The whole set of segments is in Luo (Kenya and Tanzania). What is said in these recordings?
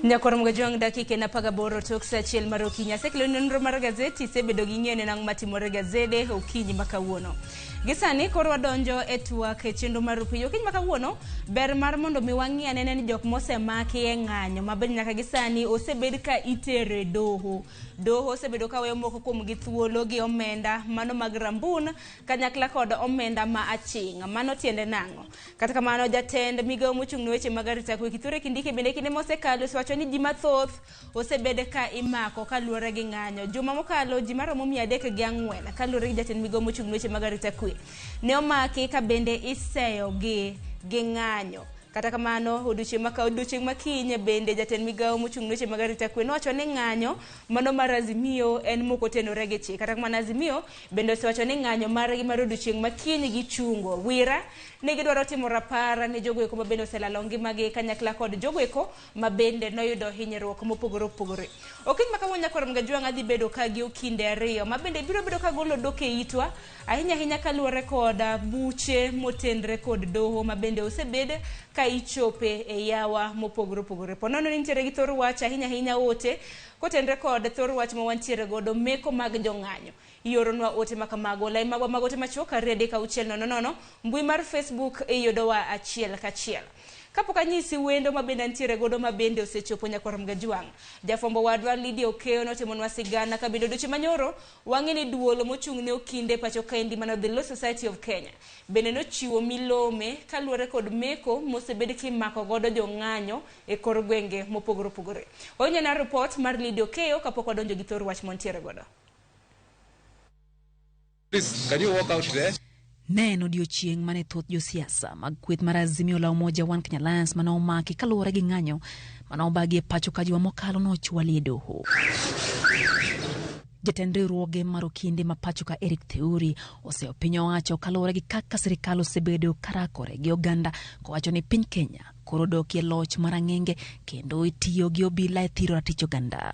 Nyakwar Mgajwang' dakika en 18 tok saa 1 mar okinyi. Asekelo nonro mar gazeti, isebedo gi ng'eyo ne nang'o matimore e gazede okinyi ma kawuono. Gi sani koro wadonjo e twak e chenro mar Rupiyo. Okinyi ma kawuono, ber mar mondo mi wang'i anene ni jok mosemaki e ng'anyo ma bende nyaka gi sani osebed ka itero e doho. Doho osebedo ka weyo moko kuomgi thuolo gi omenda mano mag rambun kanyakla kod omenda ma aching'. Mano tiende nang'o? Kata kamano, jatend migawo mochung' ne weche mag arita kwe Kithure Kindiki bende kinde mosekalo osewacho ni ji mathoth osebed ka imako kaluwore gi ng'anyo. Juma mokalo ji maromo 304 kaluwore gi jatend migawo mochung' ne weche mag arita kwe ne omaki ka bende iseyogi gi ng'anyo. Kata kamano, odiochieng' ma odiochieng' ma kiny bende jatend migawo mochung' ne weche mag arita kwe nowacho ni ng'anyo mano mar Azimio en mok otenore gi chik. Kata kamano, Azimio bende osewacho ni ng'anyo margi mar odiochieng' ma kiny gichungo. Wira ne gidwaro timo rapar ne jogo eko ma bende oselalo ngimagi kanyakla kod jogo eko ma bende noyudo hinyruok mopogore opogore. Okinyi ma kawuono nyakwar Mgajwang' adhi bedo ka gi okinde ariyo ma bende biro bedo ka golo dhok e itwa ahinya ahinya kaluwore kod buche motenre kod doho ma bende osebed ka ichope e yawa mopogore opogore. Po nono ni nitiere gi thor wach ahinya ahinya ote kotenre kod thor wach ma wantiere godo meko mag jong'anyo. Ioronwa ote ma kamago. Lai magwa mag ote machuok 23600. Mbui mar Facebook iyudowa achiel kachiel. Kapok anyisi wendo ma bende antiere godo ma bende osechopo nyakwar Mgajwang'. Jafwambo wadwa Lydia Okeyo notimonwa sigana ka bende odiochieng' manyoro wang'e ni duol mochung' ne okinde pacho kaendi mano The Law Society of Kenya bende nochiwo milome kaluwore kod meko mosebed kimako godo jong'anyo e kor gwenge mopogore opogore. Wawinjo report mar Lydia Okeyo kapok wadonjo gi thor wach montiere godo. Please, can you walk out there? Ne en odiochieng' mane thoth josiasa mag kweth mar Azimio la Umoja One Kenya Alliance mane omaki kaluwore gi ng'anyo mane obagi e pacho ka juma mokalo nochwali e doho. Jatend riwruoge mar okinde ma pacho ka Eric Theuri oseyo piny owacho kaluwore gi kaka sirikal osebedo karakore gi oganda kowacho ni piny Kenya koro odokie loch mar ang'enge kendo itiyo gi obila e thiro ratich oganda.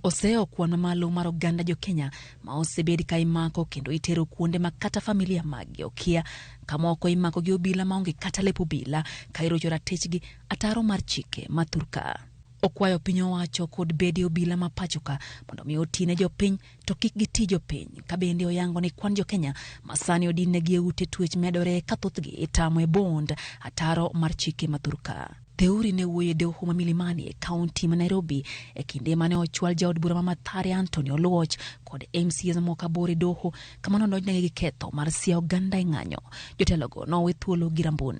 Oseyo kwan mamalo mar oganda jo Kenya ma osebed ka imako kendo itero kuonde ma kata familia maggi okia, ka moko imako gi obila maonge kata lep obila ka irocho ratichgi ataro mar chike ma thurka. Okwayo piny owacho kod bede obila ma pachoka mondo mi oti ne jopiny to kik giti jopiny, ka bende oyango ni kwan jo Kenya ma sani odin negi e ute twech medore ka thothgi itamo e bond ataro mar chike ma thurka. Theuri ne wuoyo e doho ma Milimani e kaunti ma Nairobi e kinde mane ochwal jaod bura ma Mathare Anthony Oluoch kod MCAs mamoko aboro e doho kama nodonjnegi gi ketho mar siya oganda e ng'anyo. Jotelogo nowe thuolo gi rambun.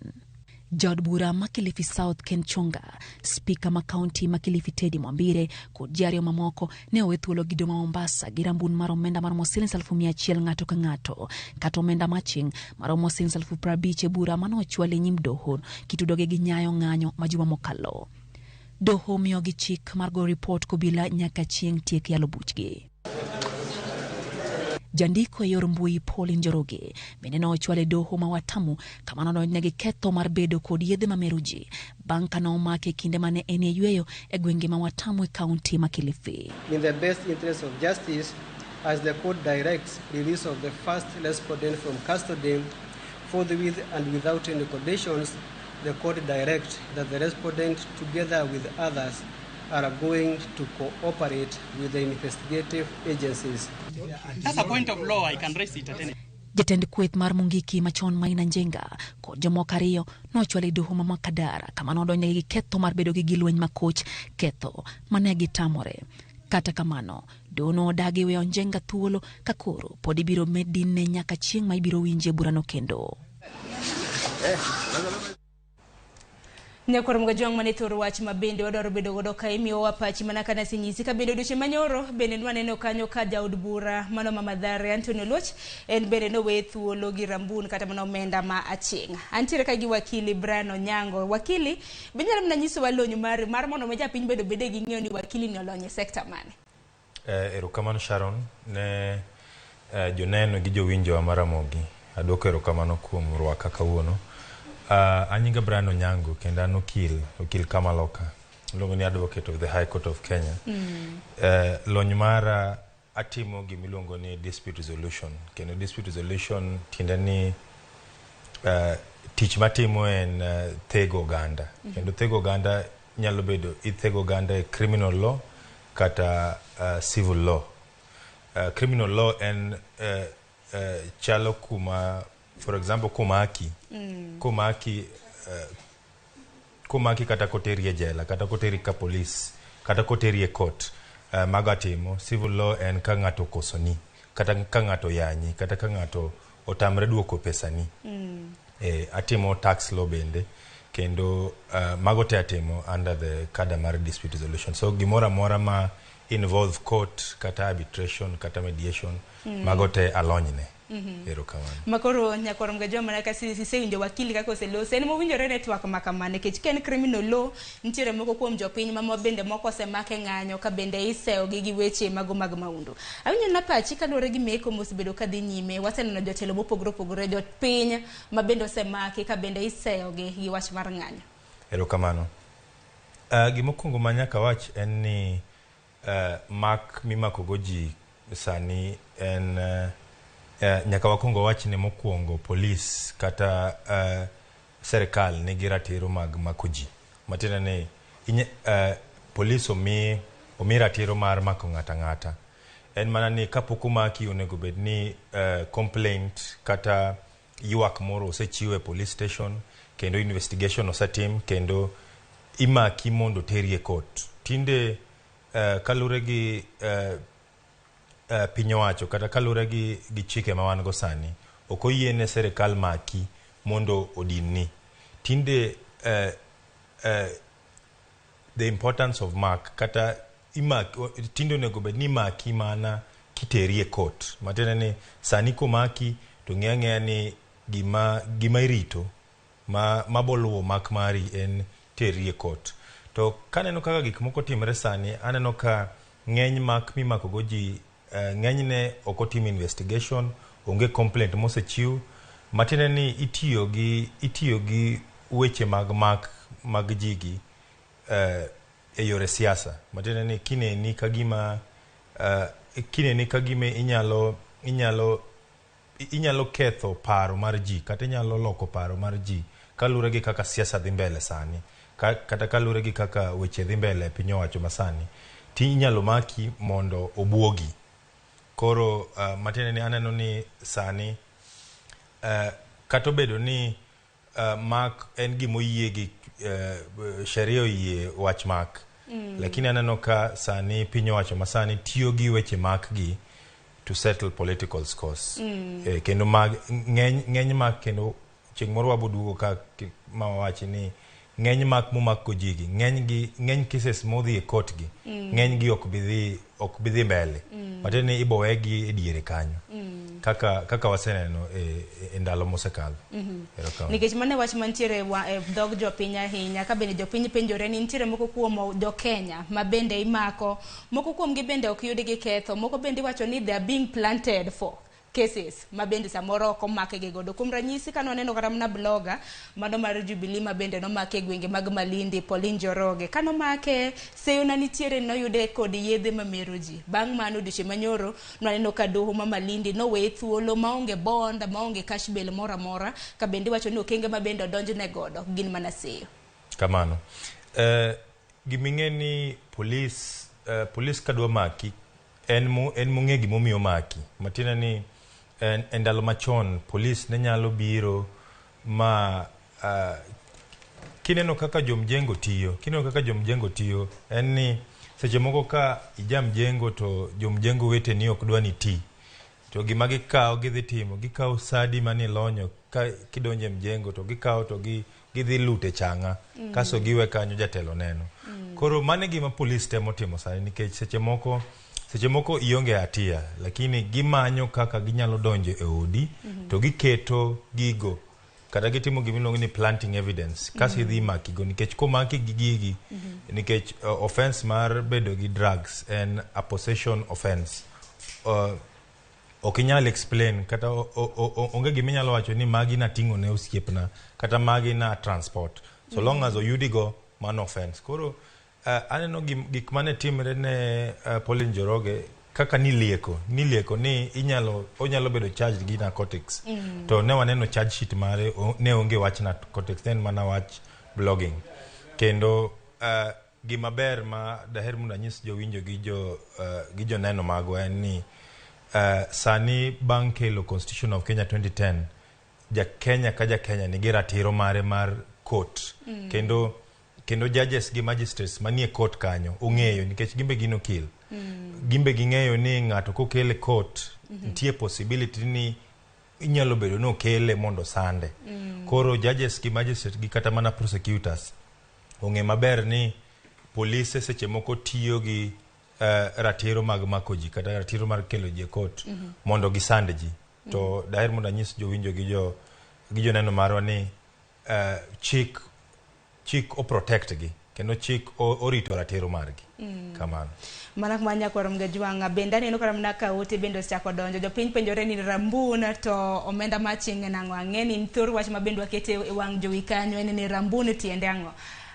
Jaod bura ma Kilifi South Ken Chonga, spika ma kaunti ma Kilifi Teddy Mwambire kod ji ariyo mamoko ne owe thuolo gi doho ma Mombasa gi rambun mar omenda maromo siling 100,000 ng'ato ka ng'ato kata omenda maching' maromo siling 50,000 e bura mane ochwal e nyim doho kitudogi gi nyayo ng'anyo ma juma mokalo. Doho miyogi chik mar goyo ripot kobila nyaka chieng' tiek yalo buchgi. Jandiko e yor mbui Pauline Njoroge bende nochwal e doho ma Watamu kama nodonjne gi ketho mar bedo kod yedhe mamero ji bang' ka nomake e kinde mane en e yweyo e gwenge ma Watamu e kaunti ma Kilifi. In the best interest of justice, as the court directs release of the first respondent from custody forthwith and without any conditions, the court directs that the respondent together with others are going to cooperate with the investigative agencies. That's a point of law. I can raise it at any Jatend kweth mar Mungiki machon Maina Njenga kod jomoko ariyo nochwal e doho ma Makadara kama nodonjnegi gi ketho mar bedo gi gilweny makoch, ketho mane gitamore. Kata kamano, doho nodagi weyo Njenga thuolo ka koro pod ibiro med dinne nyaka chieng' ma ibiro winje burano kendo. Nyakwar Mgajwang' mane thor wach ma bende wadwaro bedo godo ka imiyowa pachi mana kana asenyisi ka bende odiochieng' manyoro bende nwaneno kanyo ka jaod bura mano ma Mathare Anthony Oluoch en bende nowe thuolo gi rambun kata mana omenda ma aching'. Antiere ka gi wakili Brian Onyango. Wakili, be inyalo mana nyisowa lony mari mar mondo mi japiny bende obede gi ng'eyo ni wakili ni olony e sekta mane? Erokamano Sharon ne joneno gi jowinjowa mar Ramogi. Aduoko erokamano kuom rwaka kawuono. An nyinga Brian Onyango kendo an okil, okil Kamaloka. Iluongo ni Advocate of the High Court of Kenya. Lony mara atimo gimiluongo ni dispute resolution. Kendo dispute resolution tiende ni tich matimo en thego oganda. Kendo thego oganda Nyalo bedo ithego oganda e criminal law kata civil law. Criminal law en chalo kuma, for example, komaki komaki komaki kata koteri e jela, kata koteri ka police, kata koteri e court, mago atimo. Civil law en ka ng'ato okosoni, kata ka ng'ato yanyi, kata ka ng'ato otamre duoko pesani. Atimo tax law bende, kendo mago te atimo under the kada mar dispute resolution. So gimoro amora ma involve court, kata arbitration, kata mediation, mago te alonyne. Erokamano. Makoro nyakwar Mgajwa, mana ka isewinjo wakili kaka oseloso, en mowinjore ne twak ma kama, nikech ka en criminal law, nitiere moko kuom jopiny ma bende moko osemake ng'anyo ka bende iseyogi gi weche mago mag maundu. Awinjo na pachi kaluwore gi meko mosebedo kadhi nyime. Waseneno jotelo mopogore opogore, jopiny ma bende osemaki ka bende iseyogi gi wach mar ng'anyo. Erokamano. Gimokwongo ma nyaka wach en ni mak mimako go ji sani en nyaka wakwong wach ni mokwongo polis kata serikal nigi ratiro mag mako ji. Matiende ni polis omi ratiro mar mako ng'ato ang'ata. En mana ni kapok omaki, onego bed ni complaint kata ywak moro osechiw e police station, kendo investigation osetim, kendo imaki mondo teri e court. Tinde kaluwore gi piny owacho kata kaluwore gi chike ma wan go sani, ok oyiene sirikal maki mondo odinni. Tinde the importance of mak kata imak tinde onego bed ni imaki mana kiteri e court. Matiende ni sani komaki to ng'e ang'eya ni gima irito ma maboluwo mak mari en teri e court. To kaneno kaka gik moko timre sani, aneno ka ng'eny mak mimako go ji, ng'enyne ok otim investigation, onge complaint mosechiw. Matiende ni itiyo gi weche mag mak mag ji gi e yore siasa. Matiende ni kineni ka gima inyalo ketho paro mar ji, kata inyalo loko paro mar ji kaluwore gi kaka siasa dhi mbele sani, kata kaluwore gi kaka weche dhi mbele e piny owacho masani, ti inyalo maki mondo obuogi. Koro matiende ni aneno ni sani kata obedo ni mak en gimoyie gi sheria, oyie wach mak, lakini aneno ka sani piny owacho masani tiyo gi weche mak gi to settle political scores. Kendo mag ng'eny mak, kendo chieng' moro waboduogo ka ma wawachi ni ng'eny mak momak go ji gi, ng'eny gi, ng'eny cases modhi e court gi, ng'eny gi ok bi dhi mbele. Matiende ni ibo wegi e diere kanyo, kaka waseneno e ndalo mosekalo. Erokamano. Nikech mano e wach mantiere e dhog jopiny ahinya, ka bende jopiny penjore ni nitiere moko kuom jokenya ma bende imako, moko kuomgi bende ok yud gi ketho, moko bende iwacho ni they are being planted for cases ma bende samoro ok omakgi godo. Kuom ranyisi, kane waneno kata mana blogger mano mar Jubilee ma bende nomake e gwenge mag Malindi, Pauline Njoroge, kanomake, seyo na nitiere noyude kod yedhe mamero ji. Bang' mano, odiochieng' manyoro nwaneno ka doho ma Malindi noweye thuolo maonge bond, maonge cash bail moro amora, ka bende iwacho ni okenge ma bende odonjne godo gin mana seyo. Kamano. Giming'e ni polis kadwa maki, en mong'e gimomiyo omaki. Matiende ni e ndalo machon polis ne nyalo biro ma kineno kaka jomjengo tiyo, kineno kaka jomjengo tiyo, en ni seche moko ka ija mjengo to jomjengo weteni ok dwa ni ti, to gima gikawo gidhi timo, gikawo sadi manilonyo ka kidonjo e mjengo, to gikawo to gidhi lute chang'a, kaso giwe kanyo, jatelo neno. Koro mano e gima polis temo timo sani, nikech seche moko ionge hatia, lakini gimanyo kaka ginyalo donjo e odi to giketo gigo, kata gitimo gima iluongo ni planting evidence, kaso idhi makigo. Nikech komaki gi gigi, nikech offense mar bedo gi drugs en a possession offense, ok inyal explain kata onge gima inyalo wacho ni magi nating'o ne osiepna kata magi na transport, so long as oyudigo, mano offense. Koro aneno gik mane timre ne Pauline Njoroge, kaka nilieko ni inyalo onyalo bedo charged gi narcotics, to ne waneno charge sheet mare, ne onge wach narcotics, ne en mana wach blogging. Kendo Gima ber ma daher mondo anyis jowinjo gi jo gi joneno magwa en ni sani bang' kelo Constitution of Kenya 2010, ja Kenya ka ja Kenya nigi ratiro mare mar court. Kendo judges gi magistrates manie court kanyo ong'eyo, nikech gimbe gin okil, gimbe ging'eyo ni ng'ato kokele court, nitie possibility ni inyalo bedo ni okele mondo sande. Koro judges gi magistrates gi kata mana prosecutors ong'e maber ni polise seche moko tiyo gi ratiro mag mako ji kata ratiro mar kelo ji e court mondo gisand ji. To daher mondo anyis jowinjo gi joneno marwa ni chik o protect gi kendo chik orito ratiro margi. Kamano. Mana kuma nyakwar Mgajwang'a bende aneno kata mana ka ote bende osechako donjo. Jopiny penjore ni rambun to omenda maching' en ang'o? Ang'e ni thor wach ma bende wakete e wang' jowi kanyo en ni rambun tiende ang'o?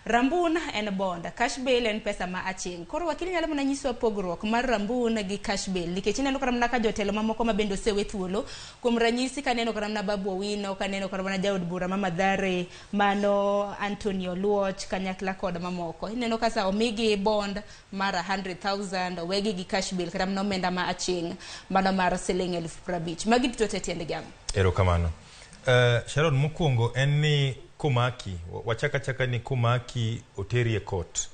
Rambun en bond, cash bail en pesa ma aching'. Koro wakili nyalo mana nyisowa pogruok mar rambun gi cash bail, nikech ineno kata mana ka jotelo mamoko ma bende osewe thuolo. Kuom ranyisi, kaneno kata mana Babu Owino, kaneno kata mana jaod bura ma Mathare, mano Anthony Oluoch, kanyakla kod mamoko. Ineno ka sa omigi bond mar 100,000, owegi gi cash bail kata mana omenda ma aching', mano mar siling 50,000. Magi duto te tiendgi ang'o? Erokamano. Sharon, mokwongo en ni komaki, wachak achaka ni komaki oteri e court.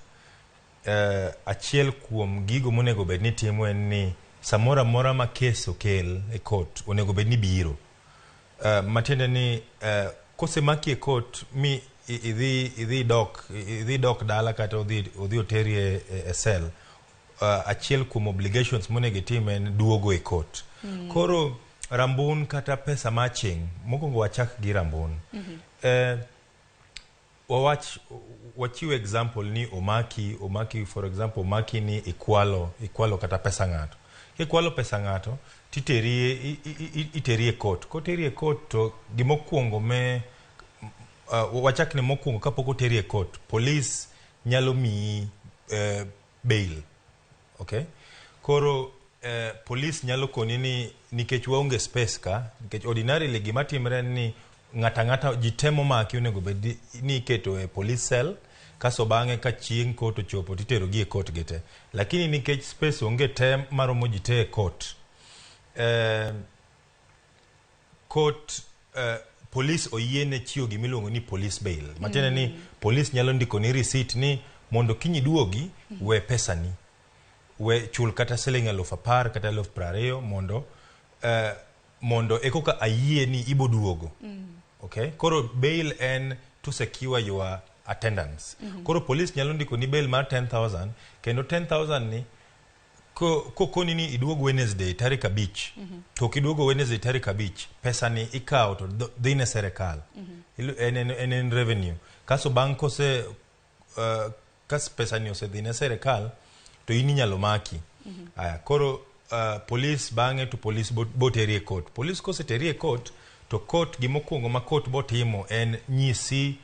Achiel kuom gigo monego bed ni timo en ni samoro amora ma kes okel e court, onego bed ni biro. Matiende ni kosemaki e court mi idhi dok dala kata odhi oteri e cell, achiel kuom obligations monego itim en duogo e court. Koro rambun kata pesa ma aching', mokwongo wachak gi rambun. Wawach, wachiw example ni omaki, for example, omaki ni ikwalo kata pesa ng'ato. Kikwalo pesa ng'ato, titeri iteri e court. Koteri e court to gimokwongo me wachak ni mokwongo kapok oteri e court, police nyalo miyi bail. Okay? Koro police nyalo koni ni nikech waonge space ka, nikech ordinarily gima timre en ni ng'ata ng'ata ji te momaki onego bed ni iketo e police cell, kaso bang'e ka chieng' court ochopo titero gi e court gi te. Lakini nikech space onge te maromo ji te e court, court police oyiene chiwo gimiluongo ni police bail. Matiende ni police nyalo ndiko ni receipt ni mondo kiny iduogi, we pesani, we chul kata siling 10,000 kata 20,000 mondo ekoka ayie ni ibo duogo. Okay? Koro bail en to secure your attendance. Koro police nyalo ndiko ni bail mar 10,000, kendo 10,000 ni kokoni ni iduog Wednesday tarik 5, to ok iduogo Wednesday tarik 5, pesa ni ikawo to dhi ne serikal. En revenue. Kaso bang' kose kas pesa ni osedhi ne serikal, to in inyalo maki. Aya, koro police bang'e to police boteri e court. Police koseteri e court, to court gimokwongo ma court botimo en nyisi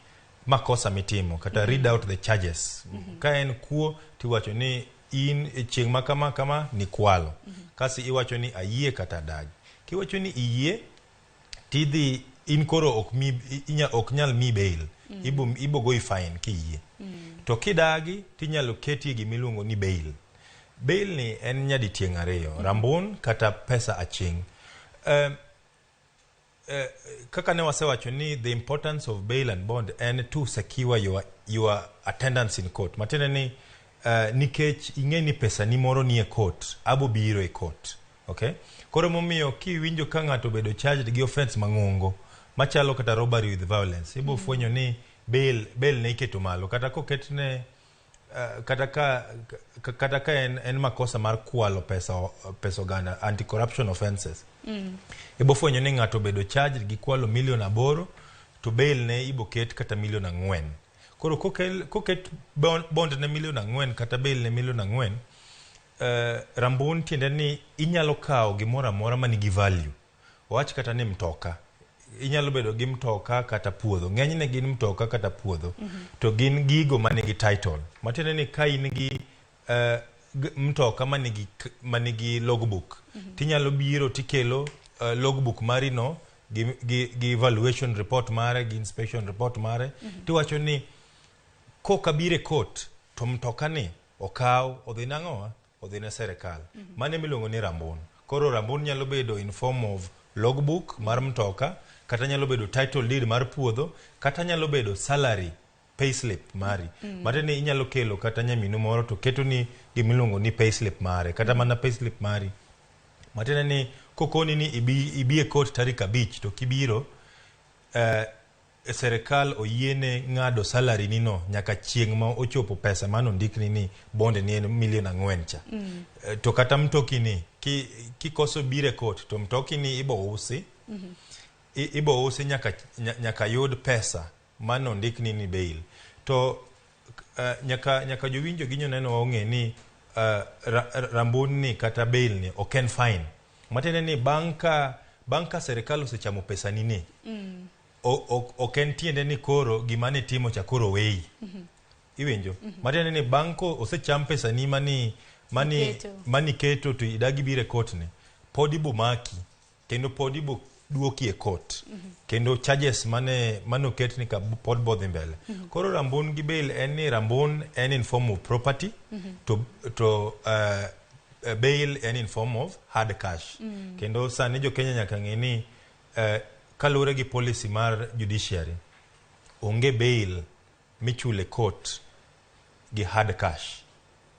makosa mitimo kata read out the charges. Ka en kuo, tiwacho ni in e chieng' ma kama kama nikwalo. Kasi iwacho ni ayie kata adagi. Kiwacho ni iyie, tidhi in koro ok mi ok nyal mi bail. Ibo goyi fine kiyie. To kidagi, tinyalo keti e gimiluongo ni bail. Bail ni en nyaditieng' ariyo, rambun kata pesa aching'. Kaka ne wasewacho ni the importance of bail and bond en to secure your attendance in court. Matiende ni nikech ing'e ni pesa ni moro nie court, abo biro e court. Okay? Koro momiyo kiwinjo ka ng'ato obedo charged gi offense mang'ongo machalo kata robbery with violence, ibo fwenyo ni bail ne iketo malo kata koketne kata ka en makosa mar kwalo pesa oganda, anti corruption offenses, ibo fwenyo ni ng'ato obedo charged gi kwalo milion 8, to bail ne ibo ket kata milion 4. Koro koket bond ne milion 4 kata bail ne milion 4, rambun tiende ni inyalo kawo gimoro amora manigi value. Wach kata ni mtoka, inyalo bedo gi mtoka kata puodho, ng'enyne gin mtoka kata puodho, to gin gigo manigi title. Matiende ni ka in gi mtoka manigi logbook, tinyalo biro tikelo logbook mari no gi valuation report mare gi inspection report mare, tiwacho ni kok abiro e court. To mtoka ni okaw odhi nang'owa odhi ne serikal. Mano emiluongo ni rambun. Koro rambun nyalo bedo in form of logbook mar mtoka, kata nyalo bedo title deed mar puodho, kata nyalo bedo salary payslip mari. Matiende ni inyalo kelo kata nyaminu moro to ketoni gimiluongo ni payslip mare, kata mana payslip mari. Matiende ni kokoni ni ibi e court tarik 5 to kibiro, serikal oyiene ng'ado salary ni no nyaka chieng' ma ochopo pesa mano ndikni ni bond ni en milion 4 cha. To kata mtoki ni kikoso biro e court to mtoki ni ibo usi. Ibo usi nyaka yud pesa mano ndikni ni bail. To nyaka jowinjo gi joneno wa ong'e ni rambun ni kata bail ni ok en fine. Matiende ni bang' ka serikal osechamo pesa ni ni, ok en tiende ni koro gima ne timo cha koro weyi. Iwinjo? Matiende ni bang' ko osecham pesa ni mani keto to idagi biro e court ni, pod ibo maki kendo pod ibo duoki e court. Kendo charges mane oket ni ka pod bo dhi mbele. Koro rambun gi bail en ni rambun en in form of property, to bail en in form of hard cash. Kendo sani jo Kenya nyaka ng'e ni kaluwore gi policy mar judiciary, onge bail michule court gi hard cash.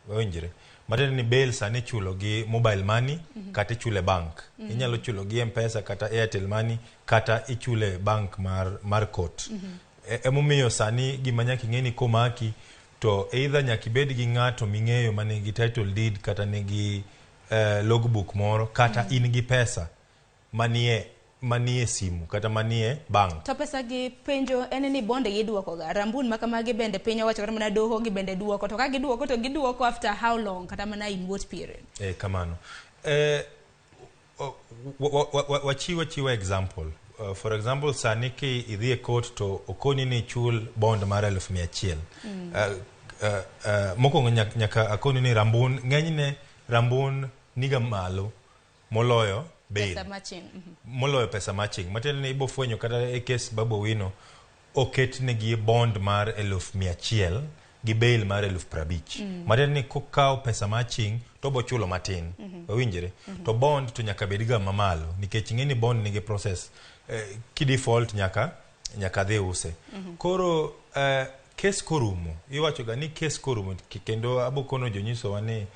Wawinjre? Matiende ni bail sani ichulo gi mobile money, kata ichule bank. Inyalo chulo gi M-Pesa kata Airtel Money kata ichule bank mar court. Emomiyo sani gima nyaka ing'e ni komaki to either nyaka ibed gi ng'ato ming'eyo manigi title deed kata nigi logbook moro, kata in gi pesa manie simu kata manie bank. To pesa gi penjo en ni bonde giduoko ga. Rambun ma kamagi bende piny owacho kata mana doho gi bende duoko. To ka giduoko to giduoko after how long, kata mana in what period? Kamano. Wachiwa example. For example, sani ki idhi e court to okoni ni chul bond mar 100,000. Mokwongo nyaka akoni ni rambun, ng'enyne rambun niga malo moloyo bail. Pesa maching. Moloyo pesa maching. Matiende ni ibo fwenyo kata e case Babu Owino oket negi bond mar 100,000 gi bail mar 50,000. Matiende ni kokawo pesa maching to bo chulo matin. Wawinjre? To bond to nyaka bed ga mamalo nikech ing'e ni bond nigi process. Ki default nyaka dhi use. Koro case korumo, iwacho ga ni case korumo, kendo abokono jonyisowa ni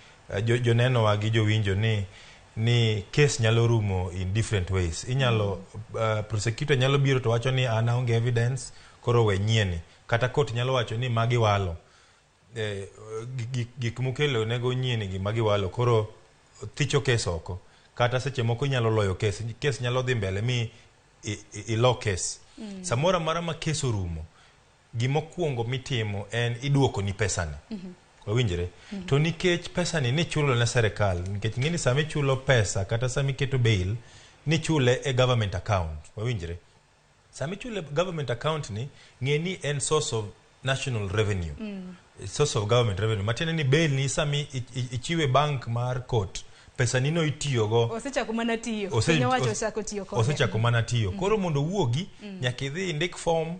jonenowa gi jowinjo ni case nyalo rumo in different ways. Inyalo prosecutor nyalo biro to wacho ni an aonge evidence, koro we nyieni. Kata court nyalo wacho ni magi walo. Gik mokelo nego nyieni gi magi walo, koro thicho case oko. Kata seche moko inyalo loyo case, case nyalo dhi mbele mi ilo case. Samoro amora ma case orumo, gimokwongo mitimo en iduoko ni pesani. Wawinjre? To nikech pesani nichulo ne serikal, nikech ing'e ni sama ichulo pesa kata sama iketo bail, nichule e government account. Wawinjre? Sama ichule government account ni, ng'e ni en source of national revenue. Source of government revenue. Matiende ni bail ni sama ichiwe bank mar court, pesa ni no itiyogo. Osechako mana tiyo. Piny owacho osechako tiyo kode. Osechako mana tiyo. Koro mondo owuogi, nyaka idhi indik form,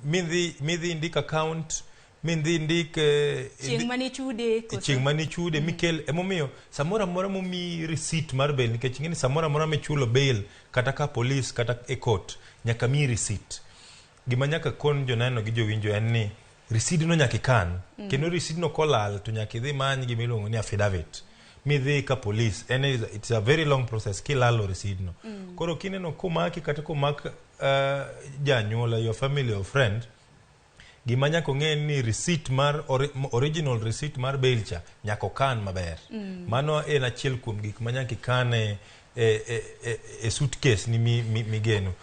midhi indik account, midhi indik chieng' manichude, chieng' manichude mikel. Emomiyo samoro amora momiyi receipt mar bail, nikech ing'e ni samoro amora michulo bail kata ka police kata e court, nyaka miyi receipt. Gima nyaka kon joneno gi jowinjo en ni receipt no nyaka ikan. Kendo receipt no kolal to nyaka idhi many gima iluongo ni affidavit. Midhi ka police. En it's a very long process kilalo receipt no. Koro kineno komaki kata komak janyuola, your family or friend, gima nyaka ong'e ni receipt mar original receipt mar bail cha nyaka okan maber. Mano en achiel kuom gik ma nyaka ikan e suitcase ni migeno.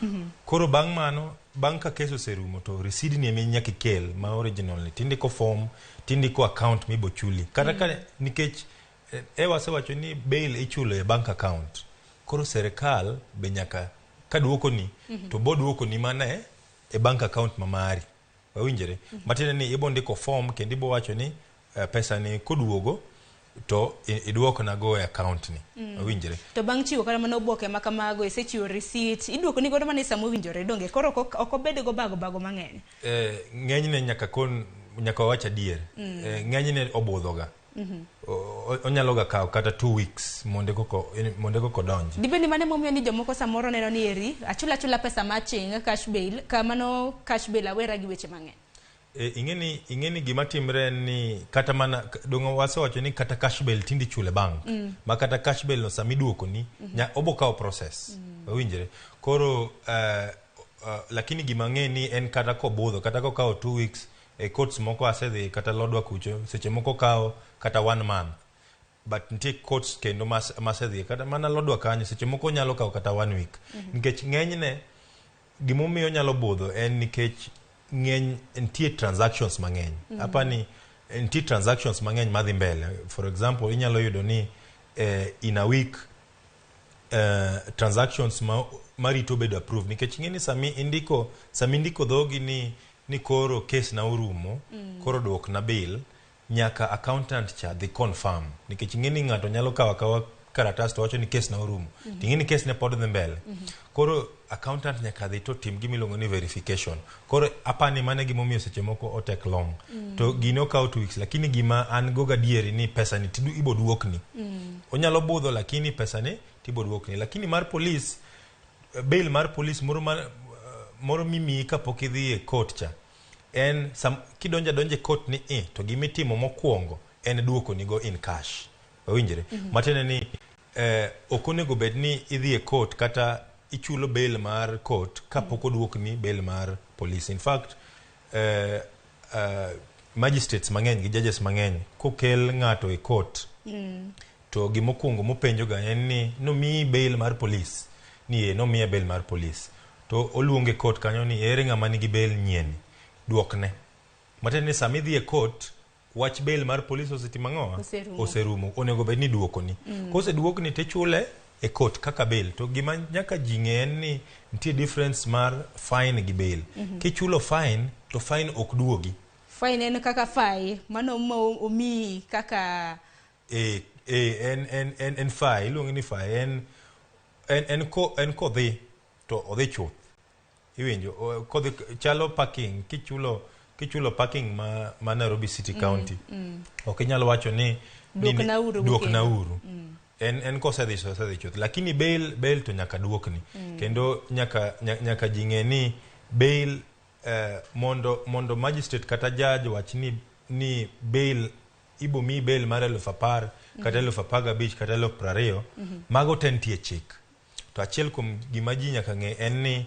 Koro bang' mano, bang' ka case oserumo to receipt ni ema nyaka ikel ma original ni. Tindiko form, tindiko account mibo chuli. Kata ka nikech wasewacho ni bail ichulo e bank account. Koro serikal be nyaka kaduokoni to bo duokoni mana e bank account ma mari. Wawinjre? Matiende ni ibo ndiko form kendo ibo wacho ni pesa ni koduogo to iduokna go e account ni. Wawinjre? To bang' chiwo kata mana oboke ma kamago, isechiwo receipt, iduokoni godo mana e sama owinjore, donge? Koro ok obed go bago bago mang'eny. Ng'enyne nyaka kon Nyaka wawach adier. Ng'enyne obudhoga. Onyalo ga kawo kata 2 weeks mondo koko donji. Dibed ni mano emomiyo ni jomoko samoro neno ni eri achula achula pesa maching cash bail, kamano cash bail awera gi weche mang'eny. E, ing'eni gima timre en ni kata mana dongo wasewacho ni kata cash bail tinde ichulo e bank ma kata cash bail no sama iduokoni obo kawo process. Wawinjre koro lakini gima ng'e ni en kata kobudho kata kokawo 2 weeks e courts moko asedhi kata lodwa kucho, seche moko kawo kata one month, but nitie courts kendo masedhiye kata mana lodwa kanyo, seche moko nyalo kawo kata one week nikech ng'enyne gimomiyo onyalo budho en nikech ng'eny nitie transactions mang'eny. Apani nitie transactions mang'eny madhi mbele. For example, inyalo yudo ni in a week transactions ma marito bedo approved, nikech ing'e ni sami indiko dhogi ni koro case na orumo, koro duok na bill, nyaka accountant cha dhi confirm, nikech ing'e ni ng'ato nyalo kawo akawa karatas to wacho ni case na orumo to ing'e ni case ne pod dhi mbele. Koro accountant nyaka dhi to tim gimiluongo ni verification. Koro apani mano e gimomiyo seche moko o take long to gini okawo 2 weeks, lakini gima an go gadieri ni pesa ni ibo duokni. Onyalo budho, lakini pesa ni tibo duokni. Lakini mar police, bail mar police moro ma, moro mimiyi kapok idhi e court cha en kidonjo adonja e court ni to gimitimo mokwongo en duoko nigo in cash. Wawinjre? Matiende ni ok onego bed ni idhi e court kata ichulo bail mar court kapok oduokni bail mar police. In fact, magistrates mang'eny gi judges mang'eny kokel ng'ato e court to gimokwongo mopenjo ga en ni nomiyi bail mar police, ni e nomiya bail mar police, to oluonge court kanyo ni ere ng'ama nigi bail nyien, duokne. Matiende ni sama idhi e court, wach bail mar police osetimo ang'owa? Oserumo. Oserumo. Onego bed ni duokoni. Koseduokni tichule e court kaka bail. To gima nyaka ji ng'e en ni nitie difference mar fine gi bail. Kichulo fine to fine ok duogi. Fine en kaka fai mano ma omiyi kaka E, en fine, iluonge ni fine, en kodhi to odhi chuth. Iwinjo? Kodhi chalo parking, kichulo parking ma Nairobi City County ok inyal wacho ni Duoknauru duoknauru. En kosedhi to osedhi chuth, lakini bail to nyaka duokni. Kendo nyaka ji ng'e ni bail mondo magistrate kata judge wach ni bail ibo miyi bail mar 10,000 kata 15,000 kata 20,000, mago te nitie chik. To achiel kuom gima ji nyaka ng'e en ni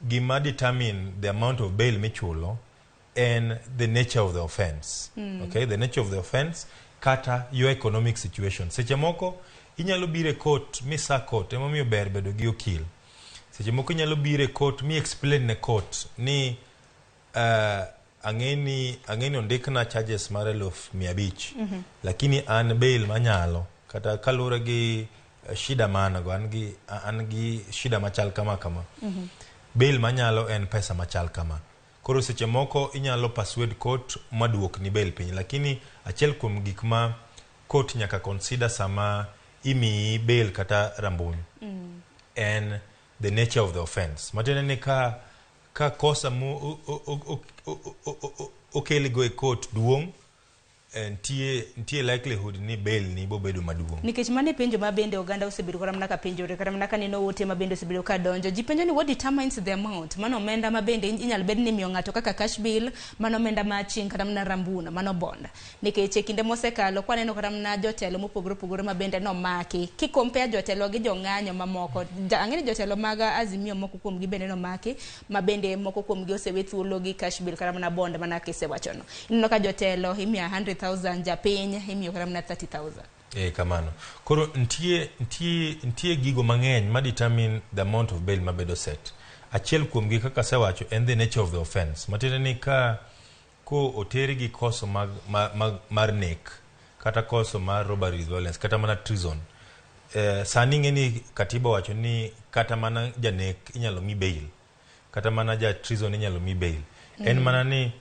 gima determine the amount of bail michulo en the nature of the offense. Okay, the nature of the offense kata your economic situation. Seche moko inyalo biro e court mi sa court, emomiyo ber bedo gi okil. Seche moko inyalo biro e court mi explain ne court ni ang'e ni ondikna charges mar 500,000, lakini an bail manyalo kata kaluwore gi shida ma an go, an gi shida machal kama kama, bail manyalo en pesa machal kama. Koro seche moko inyalo persuade court maduokni bail piny, lakini achiel kuom gik ma court nyaka consider sama imiyi bail kata rambun en the nature of the offense. Matiende ni ka kosa mo okelgo e court duong', nitie likelihood ni bail ni bobedo maduong'. Nikech mano e penjo ma bende oganda osebedo kata mana ka penjore, kata mana ka neno ote ma bende osebedo ka donjo. Ji penjo ni what determines the amount mano omenda ma bende inyalo bed ni imiyo ng'ato kaka cash bail, mano omenda ma aching' kata mana rambuna mano bond, nikech e kinde mosekalo kwaneno kata mana jotelo mopogore opogore ma bende nomaki, ki compare jotelo gi jong'anyo mamoko. Ang'e ni jotelo mag Azimio moko kuomgi bende nomaki, ma bende moko kuomgi osewe thuolo gi cash bail kata mana bond. Mana kisewachono, ineno ka jotelo imiyo 100,000, japiny imiyo kata mana 30,000. E kamano. Koro nitie gigo mang'eny ma determine the amount of bail mabedo set. Achiel kuomgi, kaka asewacho, en the nature of the offense. Matiende ni ka ko oteri gi koso mar nek kata koso mar robbery with violence kata mana treason. Sani ing'e ni katiba owacho ni kata mana janek inyalo mi bail, kata mana ja treason inyalo mi bail. En mana ni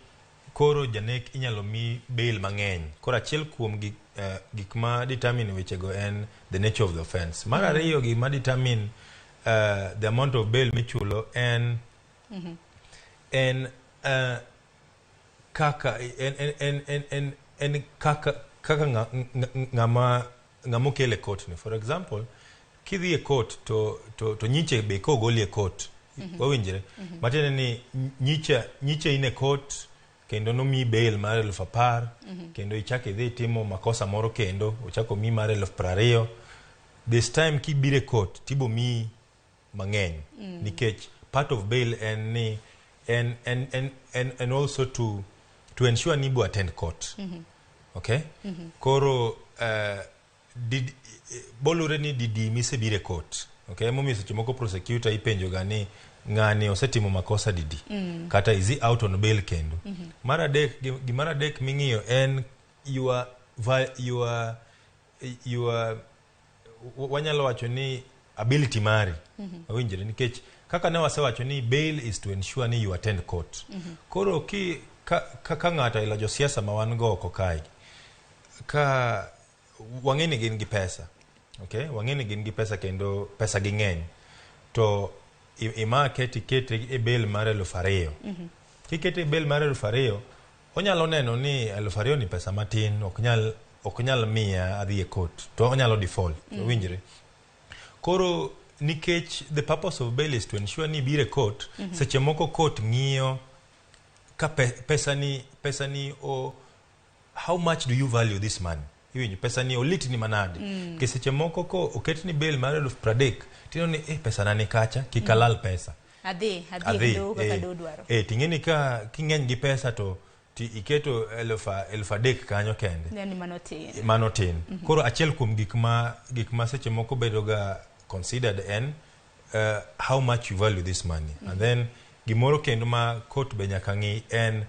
koro janek inyalo mi bail mang'eny. Koro achiel kuom gik ma determine wechego en the nature of the offense. Mar ariyo, gima determine the amount of bail michulo en kaka en kaka ng'ama okele court ni. For example, kidhi e court to nyiche be kogoli e court, wawinjre? Matiende ni nyiche in e court kendo nomiyi bail mar 10,000, kendo ichako idhi timo makosa moro kendo ochako miyi mar 20,000. This time kibiro e court tibo miyi mang'eny, nikech part of bail en ni en also to ensure ni ibo attend court. Okay? Koro bolure ni didi misebiro e court. Okay? Emomiyo seche moko prosecutor ipenjo ga ni ng'ani osetimo makosa didi, kata is he out on bail kendo. Mar adek, gimar adek ming'iyo en your wanyalo wacho ni ability mari. Awinjore? Nikech kaka ne wasewacho ni bail is to ensure ni you attend court. Koro ki ka ng'ato ilo josiasa ma wan go oko kae, ka wang'e ni gin gi pesa, okay, wang'e ni gin gi pesa kendo pesa gi ng'eny, to imake tikete e bail mar 2,000. Kikete e bail mar 2,000, onyalo neno ni 2,000 ni pesa matin, ok nyal miya adhi e court, to onyalo default. Owinjre? Koro nikech the purpose of bail is to ensure ni ibiro e court, seche moko court ng'iyo ka pesa ni o how much do you value this money. Iwinjo? Pesa ni olitni manade? Nikech seche moko ko oketni bail mar 30,000, tineno ni pesa na ni kacha, kik alal pesa. Adhi e doho kaka doho dwaro. Ting'e ni ka king'eny gi pesa to ti iketo 3,000 kanyo kende. Yani mano tin. Mano tin. Koro achiel kuom gik ma seche moko bedo ga considered en how much you value this money. And then gimoro kendo ma court be nyaka ng'i en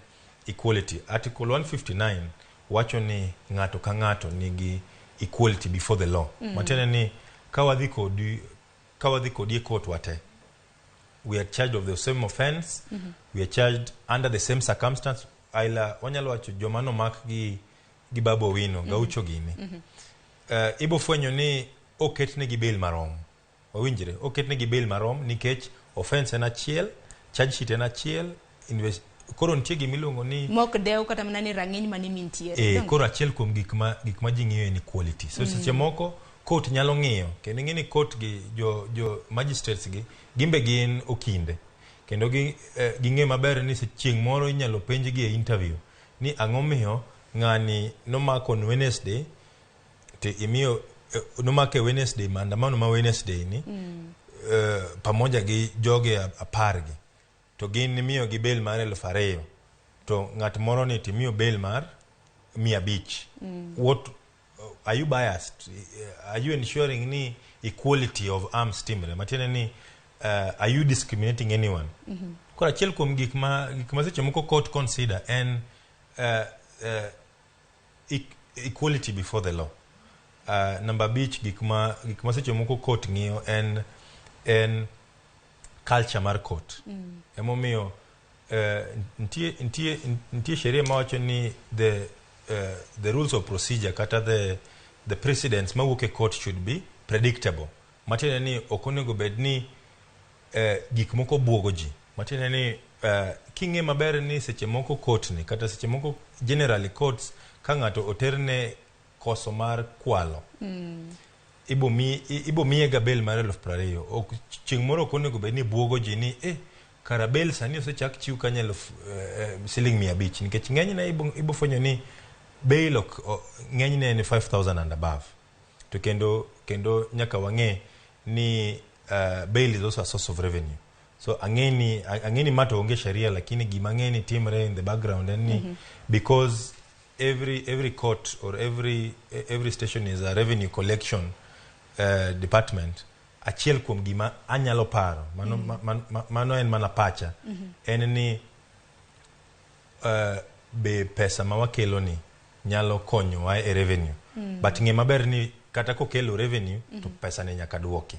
equality. Article 159 wacho ni ng'ato ka ng'ato nigi equality before the law. Matiende ni ka wadhi kodi e court wate, we are charged of the same offense, we are charged under the same circumstance. Aila wanyalo wacho joma nomak gi Babu Owino, Gaucho gini, ibo fwenyo ni oketnegi bail marom. Wawinjre? Oketnegi bail marom nikech offense en achiel, charge sheet en achiel, koro nitie gimiluongo ni Mok dew kata mana ni rang'iny mane mintiere. Donge? Koro achiel kuom gik ma ji ng'iyo en equality. So seche moko court nyalo ng'iyo kendo ing'e ni court gi jo magistrates gi gimbe gin okinde kendo ging'e maber ni chieng' moro inyalo penjgi e interview ni ang'o miyo ng'ani nomako on Wednesday to imiyo nomake Wednesday, maandamano ma Wednesday ni pamoja gi joge 10 gi to gin imiyo gi bail mar 2,000 to ng'at moro ni timiyo bail mar 500. What are you biased? Are you ensuring ni equality of arms timre? Matiende ni are you discriminating anyone? Koro achiel kuom gik ma seche moko court consider en equality before the law. Namba 5, gik ma seche moko court ng'iyo en culture mar court. Emomiyo nitie sheria mawacho ni the rules of procedure kata the precedents mawuok e court should be predictable. Matiende ni ok onego bed ni gik moko buogo ji. Matiende ni king'e maber ni seche moko court ni kata seche moko generally courts ka ng'ato oterne koso mar kwalo, ibo miye ga bail mar 20,000. Ok chieng' moro ok onego bed ni buogo ji ni kara bail sani osechak chiw kanyo eluf siling 500, nikech ng'enyne ibo fwenyo ni bail ok ng'enyne en 5000 and above. To kendo nyaka wang'e ni bail is also a source of revenue. So ang'e ni ma to onge sheria, lakini gima ang'e ni timre in the background en ni because every court or every station is a revenue collection department. Achiel kuom gima anyalo paro mano, mano en mana pacha, en ni be pesa ma wakelo ni nyalo konyowa e revenue. But ng'e maber ni kata kokelo revenue to pesa ni nyaka duoki.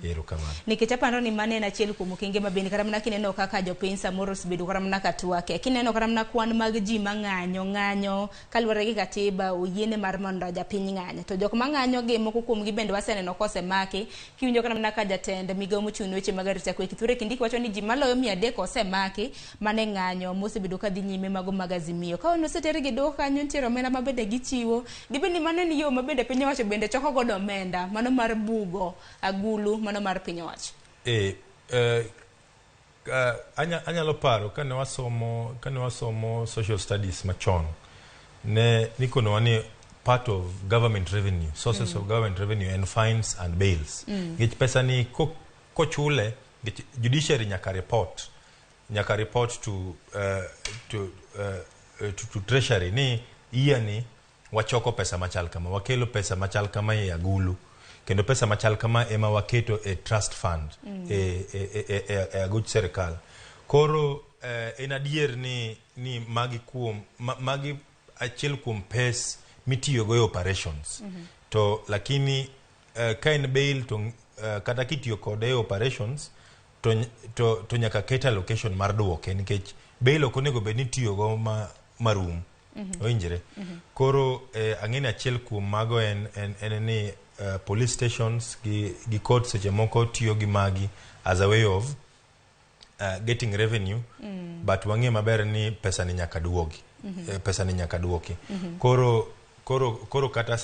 Erokamano. Nikech aparo ni mano en achiel kuom okenge ma bende kata mana kineno kaka jopiny samoro osebedo kata mana ka twake. Kineno kata mana kwan mag ji mang'anyo ng'anyo kaluwore gi katiba oyiene mar mondo japiny ng'anyo. To jok mang'anyo gi moko kuom gi bende waseneno kosemaki. Kiwinjo kata mana ka jatend migawo mochung' ne weche mag arita kwe Kithure Kindiki wacho ni ji maloyo 300 osemaki mane ng'anyo mosebedo ka dhi nyime mago mag Azimio. Ka osetergi e doho kanyo nitiere omenda ma bende gichiwo. Dibed ni mano en yo ma bende piny owacho bende choko godo omenda mano mar bugo agulu mano mar piny owacho. Anyalo paro kane wasomo social studies machon, ne nikonowa ni part of government revenue, sources of government revenue en fines and bails. Nikech pesa ni kochule, nikech judiciary nyaka report to treasury ni year ni wachoko pesa machal kama, wakelo pesa machal kama e agulu, kendo pesa machal kama ema waketo e trust fund, e aguch sirikal. Koro en adier ni magi achiel kuom pes mitiyogo e operations. To lakini ka en bail to kata kitiyo kode e operations to nyaka ket allocation mar duoke, nikech bail ok onego bed ni itiyogo ma marum. Owinjore. Koro ang'e ni achiel kuom mago en ni police stations gi court seche moko tiyo gi magi as a way of getting revenue, but wang'e maber ni pesa ni nyaka duogi. Pesa ni nyaka duoki. Koro kata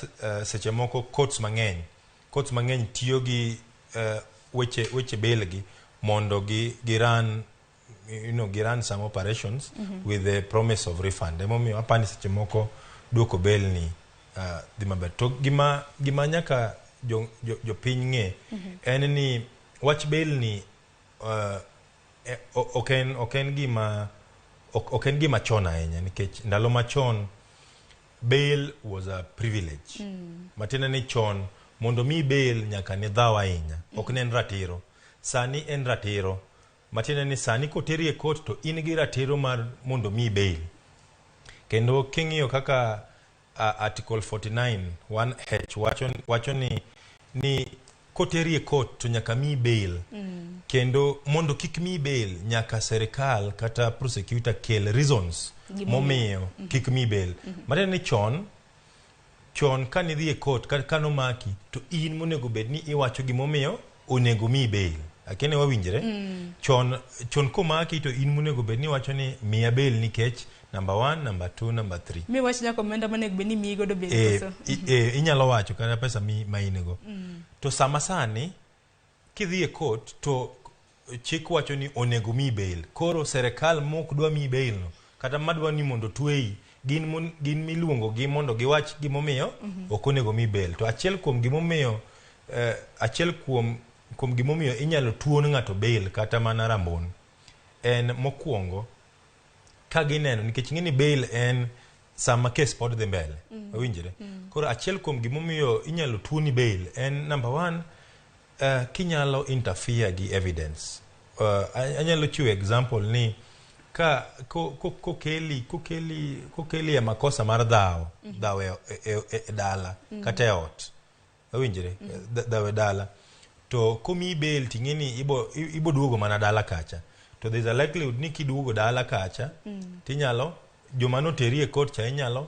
seche moko courts mang'eny tiyo gi weche bail gi mondo gi run gi run some operations with the promise of refund. Emomiyo apani seche moko duoko bail ni dhi maber. To gima nyaka jopiny ng'e en ni wach bail ni ok en gima chon ahinya, nikech ndalo machon bail was a privilege. Matiende ni chon mondo mi bail nyaka ne dhaw ahinya, ok ne en ratiro. Sani en ratiro. Matiende ni sani koteri e court to in gi ratiro mar mondo mi bail. Kendo king'iyo kaka Article 49 1H wacho ni koteri e court to nyaka mi bail. Kendo mondo kik mi bail, nyaka serikal kata prosecutor kel reasons gimomiyo momiyo kik mi bail. Matiende ni chon kanidhi e court kata kanomaki to in monego bed ni iwacho gimomiyo onego mi bail. Akene wawinjre? Chon komaki to in monego bed ni iwacho ni miya bail nikech number one, number two, number three. Miwach nyaka omenda monego bed ni miyi godo bail koso? Inyalo wacho kata pesa ma in go. To sama sani kidhi e court to chik wacho ni onego mi bail. Koro serikal mok dwa mi bail no, kata madwa ni mondo tweyi, gin miluongo gi mondo giwach gimomiyo ok onego mi bail. To achiel kuom gimomiyo inyalo tuon ng'ato bail kata mana rambon en mokwongo ka gineno, nikech ing'e ni bail en sama kes pod dhi mbele. Owinjore. Koro achiel kuom gimomiyo inyalo tuoni bail en number one, kinyalo interfere gi evidence. Anyalo chiwo example ni ka kokeli e makosa mar dhawo e dala kata e ot. Owinjore. Dhawo e dala to komiyi bail, ting'e ni ibo duogo mana dala kacha, to there's a likelihood ni kiduogo dala kacha tinyalo joma noteri e court cha inyalo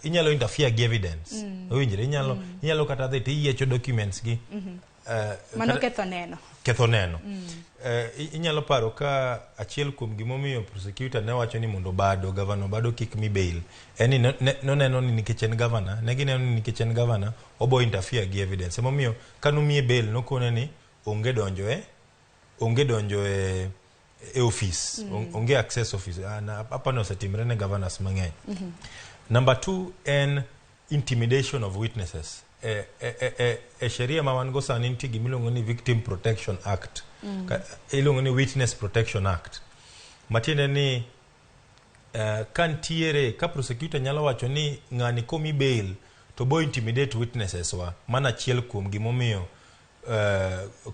inyalo interfere gi evidence. Owinjore. Inyalo kata dhi tiyiecho documents gi Mano ketho neno. Ketho neno. Inyalo paro ka achiel kuom gimomiyo prosecutor ne wacho ni mondo Obado, Governor Obado kik mi bail en ni noneno ni nikech en governor, ne gineno ni nikech en governor obo interfere gi evidence. Emomiyo kanomiye bail nokone ni onge donjo e office, onge access office. Apani osetimre ne governors mang'eny. Number two en intimidation of witnesses. E sheria ma wan go sani nitie gimiluongo ni Victim Protection Act. Iluongo ni Witness Protection Act. Matiende ni ka ntiere ka prosecutor nyalo wacho ni ng'ani komi bail to bo intimidate witnesses wa, mano achiel kuom gimomiyo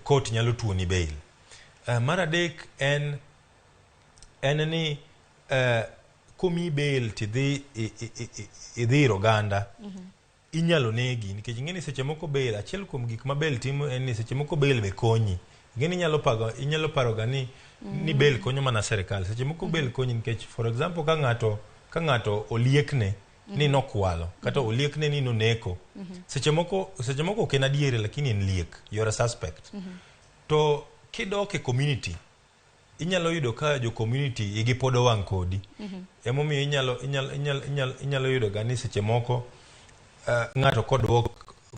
court nyalo tuoni bail. Mar adek en ni komi bail tidhi idhi ir oganda. Inyalo negi nikech ing'e ni seche moko bail, achiel kuom gik ma bail timo en ni seche moko bail be konyi. Ing'e ni inyalo paro ga ni bail konyo mana sirikal. Seche moko bail konyi nikech, for example, ka ng'ato oliekne ni nokwalo kata oliekne ni noneko. Seche moko ok en adieri, lakini en liek, you're a suspect. To kidok e community, inyalo yudo ka jo community igi pod owang' kodi. Emomiyo inyalo yudo ga ni seche moko ng'ato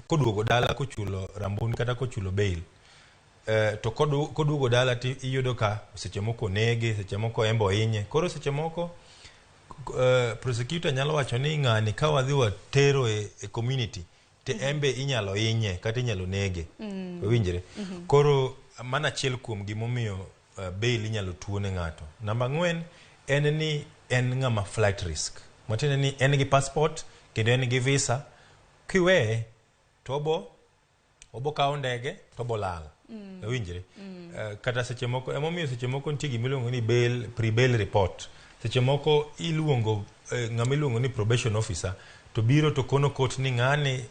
koduogo dala kochulo rambun kata kochulo bail, to koduogo dala to iyudo ka seche moko onege, seche moko en be ohinye. Koro seche moko prosecutor nyalo wacho ni ng'ani ka wadhi watero e community to en be inyalo hinye kata inyalo nege. Owinjre? Koro mano achiel kuom gimomiyo bail inyalo tuo ne ng'ato. Namba 4 en ni en ng'ama flight risk. Matiende ni en gi passport kendo en gi visa. Kiweye to obo kawo ndege to obo lal. Owinjre? Kata seche moko, emomiyo seche moko nitie gimiluongo ni bail, pre-bail report. Seche moko iluongo ng'ama iluongo ni probation officer to biro to kono court ni ng'ani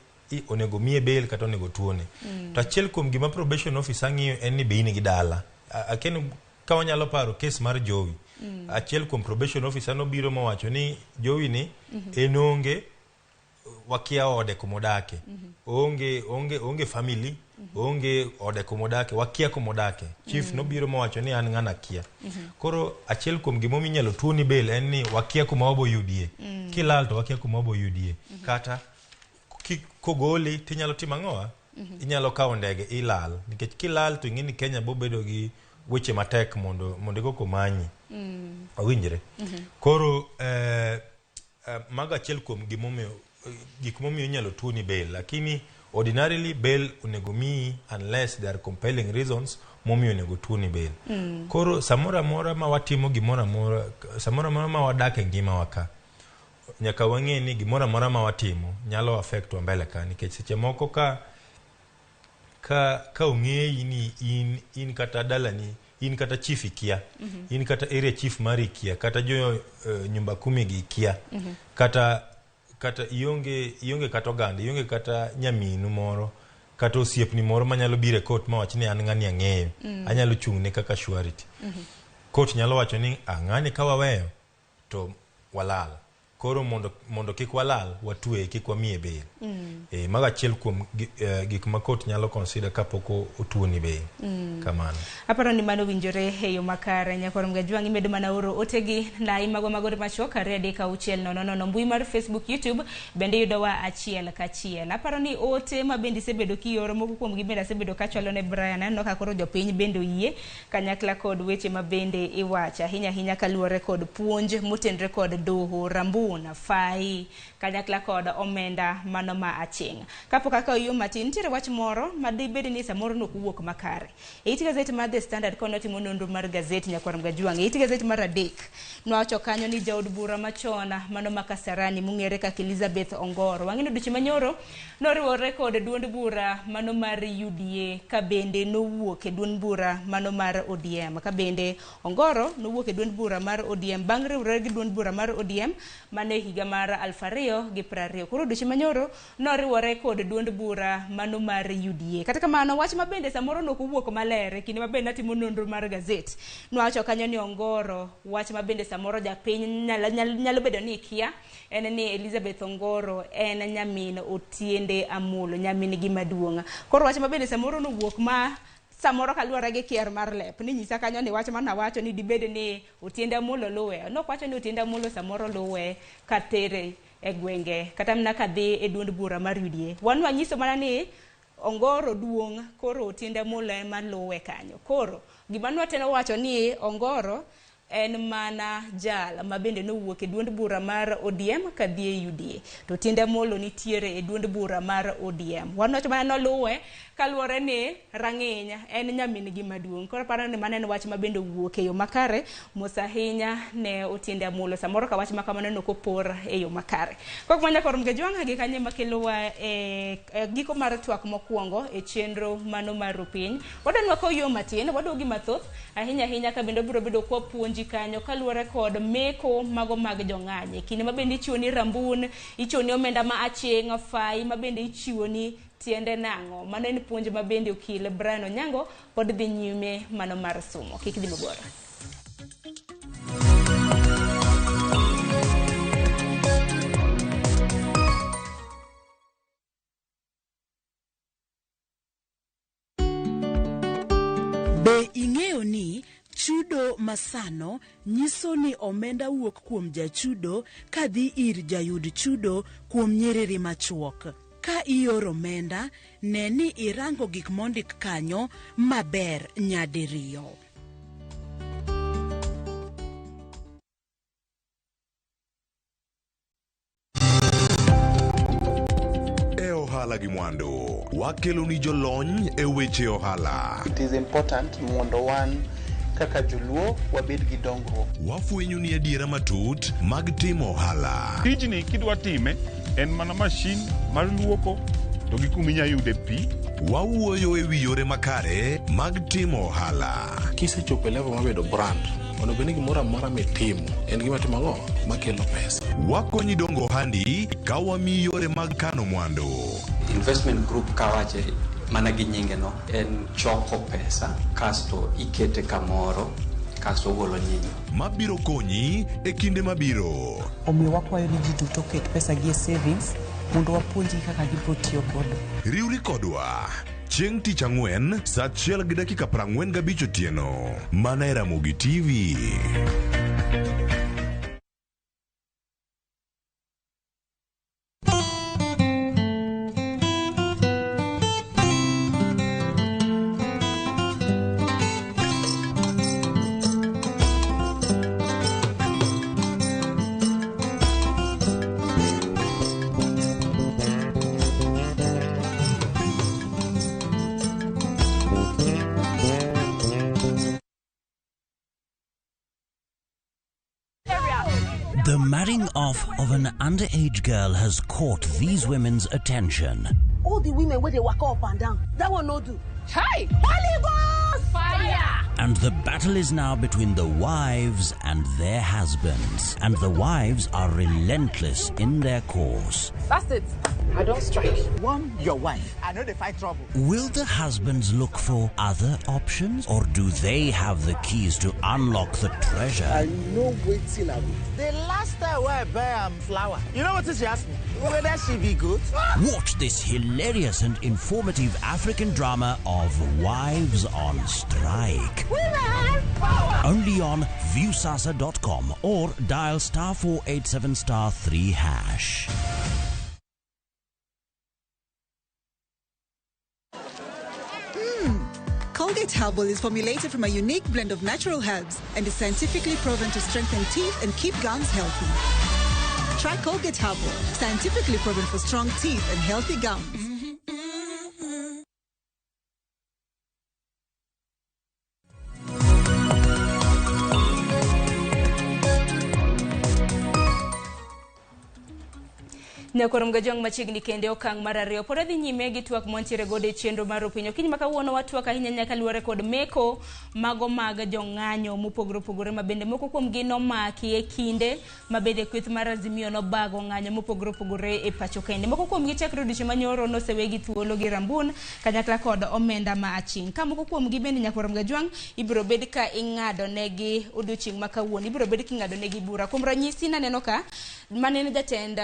onego miye bail kata onego tuone. To achiel kuom gima probation officer ng'iyo en ni be in gi dala. Akia ni ka wanyalo paro case mar Jowi. Achiel kuom probation officer nobiro mowacho ni Jowi ni en onge, wakia ode kumodake. Onge family, onge ode kumodake, wakia kumodake. Chief nobiro mowacho ni an ng'ana kia. Koro achiel kuom gimomiyo inyalo tuoni bail en ni wakia kuma wabo yudie. Kilal to wakia kuma wabo yudie. Kata kogoli tinyalo timo ang'owa? Inyalo kawo ndege ilal. Nikech kilal to ing'e ni Kenya bo bedo gi weche matek mondo eko komanyi. Owinjre? Koro mago achiel kuom gimomiyo gik momiyo inyalo tuoni bail, lakini ordinarily bail onego miyi unless there are compelling reasons momiyo onego tuoni bail. Koro samoro amora ma watimo gimoro amora, samoro amora ma wadak e ngimawa ka, nyaka wang'e ni gimoro amora ma watimo nyalo affect wa mbele ka, nikech seche moko ka ong'eyi ni in kata dalani in kata chief ikia, in kata area chief mari ikia, kata jo nyumba kumi gi ikia, kata ionge kata oganda, ionge kata nyaminu moro kata osiepni moro manyalo biro e court mawach ni an ng'ani ang'eyo, anyalo chung'ne kaka surety. Court nyalo wacho ni, "Ah, ng'ani ka waweyo to walal. Koro mondo kik walal, watweye, kik wamiye bail." Mago achiel kuom gik ma court nyalo consider kapok otuoni bail. Kamano. Aparo ni mano winjore e yo makare. Nyakwar Mgajwang' imedo mana oro otegi lai magwa magor machuok 23600, mbui mar Facebook, YouTube bende yudowa achiel kachiel. Aparo ni ote ma bende isebedo kioro, moko kuomgi bende asebedo kachwalo ne Brian. Aneno ka koro jopiny bende oyie kanyakla kod weche ma bende iwacho ahinya ahinya kaluwore kod puonj motenre kod doho, rambun, fai kanyakla kod omenda mano ma aching'. Kapok akawo yo matin, nitiere wach moro ma dibed ni samoro nok owuok makare. E it gazet mar The Standard kane otimo nonro mar gazet, Nyakwar Mgajwang', e it gazet mar 3 nowacho kanyo ni jaod bura machon mano ma Kasarani mong'ere kaka Elizabeth Ongoro, wang'e ni odiochieng' manyoro noriwore kod duond bura mano mar UDA, ka bende nowuok e duond bura mano mar ODM. Ka bende Ongoro nowuok e duond bura mar ODM bang' riwore gi duond bura mar ODM mano e higa mar 2020. Koro odiochieng' manyoro noriwore kod duond bura mano mar UDA. Kata kamano, wach ma bende samoro nok owuok maler e kinde ma bende natimo nonro mar gazet, nowacho kanyo ni Ongoro, wach ma bende samoro japiny nyalo bedo ni kia en ni Elizabeth Ongoro en nyamin Otiende Amolo, nyamin gi maduong'. Koro wach ma bende samoro nowuok ma samoro kaluwore gi kier mar lep ni nyisa kanyo ni wach manawacho ni dibed ni Otiende Amolo luwe, nokwacho ni Otiende Amolo samoro luwe katere e gwenge kata mana kadhi e duond bura mar UDA. Wan wanyiso mana ni Ongoro duong', koro Otiende Amolo ema luwe kanyo. Koro gima nwatemo wacho ni Ongoro en mana jal ma bende nowuok e duond bura mar ODM kadhi e UDA, to Otiende Amolo nitiere e duond bura mar ODM. Wan wacho mana noluwe kaluwore ni rang'iny en nyamin gi maduong'. Koro aparo ni mano en wach ma bende owuok e yo makare. Mos ahinya ne Otiende Amolo, samoro ka wach ma kamano nok opor e yo makare. Kok ma Nyakwar Mgajwang' gi kanyo ema kelowa e giko mar twak mokwongo e chenro mano mar Rupiny. Wadwa kawo yo matin, waduogi mathoth ahinya ahinya ka bende wabiro bedo kwa puonjo. opuonji kanyo kaluwore kod meko mago mag jong'anyo. Kinde ma bende ichiwo ni rambun, ichiwo ni omenda ma aching', fai ma bende ichiwo ni tiende nang'o. Mano en puonj ma bende okil Brian Onyango pod dhi nyime mano mar somo. Kik dhi mabor. Be ing'eyo ni chudo masano nyiso ni omenda wuok kuom jachudo kadhi ir jayud chudo kuom nyiriri machuok. Ka ioro omenda, ne ni irango gik mondik kanyo maber nyadiriyo. E ohala gi mwandu, wakelo ni jolony e weche ohala. It is important mondo wan kaka joluo wabed gi dongruok. Wafwenyo ni adiera matut mag timo ohala. Tijni kidwa time en mana mashin mar luoko to gi kuma inya yude pi. Wawuoyo e wi yore makare mag timo ohala. Kisechopo e level mar bedo brand, onego bed ni gimoro amora mitimo en gima timo ang'o makelo pesa. Wakonyi dongo ohandi ka wamiyi yore mag kano mwandu. Investment group kawache mana gi nyinge no en choko pesa kasto ikete kamoro kasto ogolo nyinyo. Mabiro konyi e kinde mabiro. Omiyo wakwayo ni ji duto oket pesa gi e savings mondo wapuonjgi kaka gibiro tiyo godo. Riwri kodwa chieng' tich ang'wen saa 1:45 otieno mana e Ramogi TV. The marrying off of an underage girl has caught these women's attention. All the women where they walk up and down, that one no do. Hi! Holy Ghost! Fire! And the battle is now between the wives and their husbands. And the wives are relentless in their course. That's it. I don't strike. One, your wife. I know they fight trouble. Will the husbands look for other options, or do they have the keys to unlock the treasure? I know waiting I will. The last time where I buy flour, you know what she asked me? Whether she be good? Watch this hilarious and informative African drama of Wives on Strike. Women power! Only on viewsasa.com or dial *487 *3#. Colgate Herbal is formulated from a unique blend of natural herbs and is scientifically proven to strengthen teeth and keep gums healthy. Try Colgate Herbal, scientifically proven for strong teeth and healthy gums. Nyakoro Mgajwang' machiegni kende okang' mar ariyo pod adhi nyime gi twak mwantiere godo e chenro mar Opinio. Okinyi ma kawuono watwak ahinya nyaka luwore kod meko mago mag jong'anyo mopogore opogore ma bende moko kuomgi nomaki e kinde ma bende kweth mar Azimio nobago ng'anyo mopogore opogore e pacho kende. Moko kuomgi chakre odiochieng' manyoro nosewegi thuolo gi rambun kanyakla kod omenda ma aching'. Ka moko kuomgi bende Nyakoro Mgajwang' ibiro bed ka ing'ado negi odiochieng' ma kawuono, ibiro bed king'ado negi bura. Kuom ranyisi naneno ka manene jatend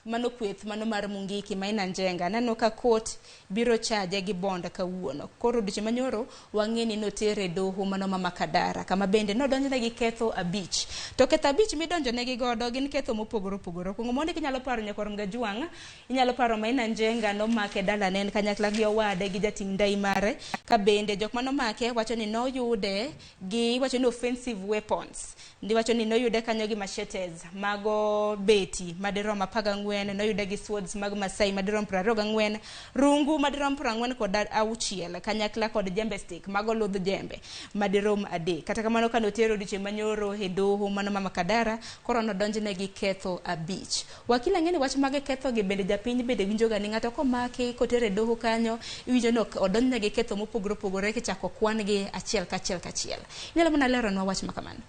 mano kweth mano mar Mungiki Maina Njenga naneno ka court biro chaje gi bond kawuono. Koro odiochieng' manyoro wang'e ni notere doho mano ma Makadara kama bende nodonjne gi ketho 5. To ketho 5 midonjone gi godo gin ketho mopogore opogore. Kuongo mondi kinyalo paro Nyakwar Mgajwang', inyalo paro Maina Njenga nomake dalane en kanyakla gi owade gi jating' ndai mare, ka bende jok manomake wacho ni noyude gi wacho ni offensive weapons. Ndi wacho ni noyude kanyo gi machetes mago beti madirom 14, noyude gi swords mag Masai madirom 24, rungu madirom 46 kanyakla kod jembe stick mago ludh jembe madirom 3. Kata kamano kane otero odiochieng' manyoro e doho mano ma Makadara, koro nodonjne gi ketho 5. Wakil ang'e ni wach mag ketho gi bende japiny bende winjoga ni ng'ato komaki kotere doho kanyo iwinjo ni odonjne gi ketho mopogore opogore kichako kwan gi achiel kachiel kachiel. Inyalo mana leronwa wach ma kamano?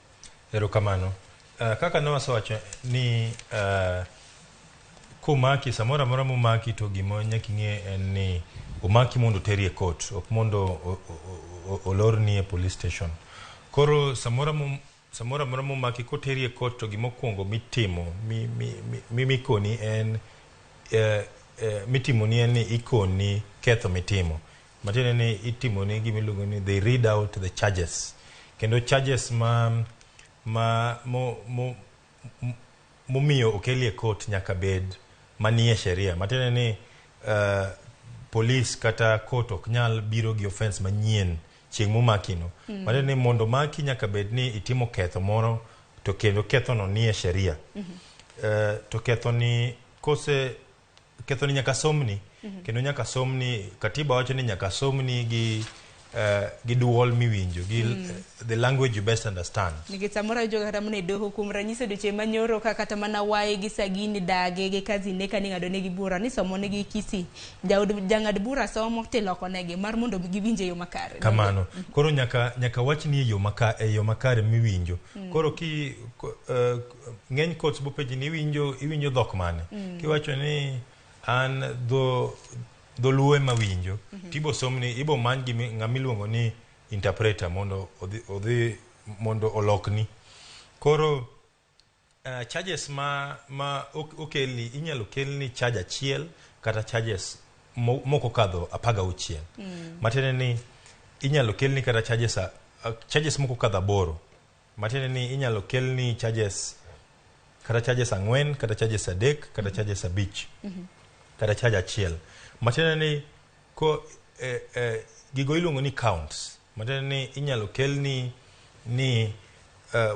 Erokamano. Kaka ne wasewacho ni komaki samoro amora momaki to gima nyaka ing'e en ni omaki mondo oteri e court, ok mondo olorni e police station. Koro samoro amora momaki koteri e court to gimokwongo mitimo mikoni en mitimoni en ni ikoni ketho mitimo. Matiende ni itimoni gima iluongo ni they read out the charges. Kendo charges ma momiyo okeli e court nyaka bed manie sheria. Matiende ni police kata court ok nyal biro gi offense manyien chieng' momakino. Matiende ni mondo maki nyaka bed ni itimo ketho moro to kendo kethono nie sheria. To kethoni kose kethoni nyaka somni. Kendo nyaka somni, katiba wacho ni nyaka somni gi duol miwinjo, gi the language you best understand. Nikech samoro awinjo kata mana e doho kuom ranyisi odiochieng' manyoro ka kata mana waye gi sagini dage gi kazine ka ning'ado negi bura ni somo negi Kisii. Jang'ad bura somo tiloko negi mar mondo giwinj e yo makare. Kamano. Koro nyaka wachni e yo makare miwinjo. Koro ki ng'eny courts bopenji ni iwinjo dhok mane. Kiwacho ni an dholuo ema winjo, tibo somni, ibo many gi ng'ama iluongo ni interpreter mondo odhi mondo olokni. Koro charges ma okelni inyalo kelni charge achiel kata charges moko kadho 16. Matiende ni inyalo kelni kata charges moko kadho 8. Matiende ni inyalo kelni charges kata charges 4 kata charges 3 kata charges 5. Kata charge achiel. Matiende ni ko gigo iluongo ni counts. Matiende ni inyalo kelni ni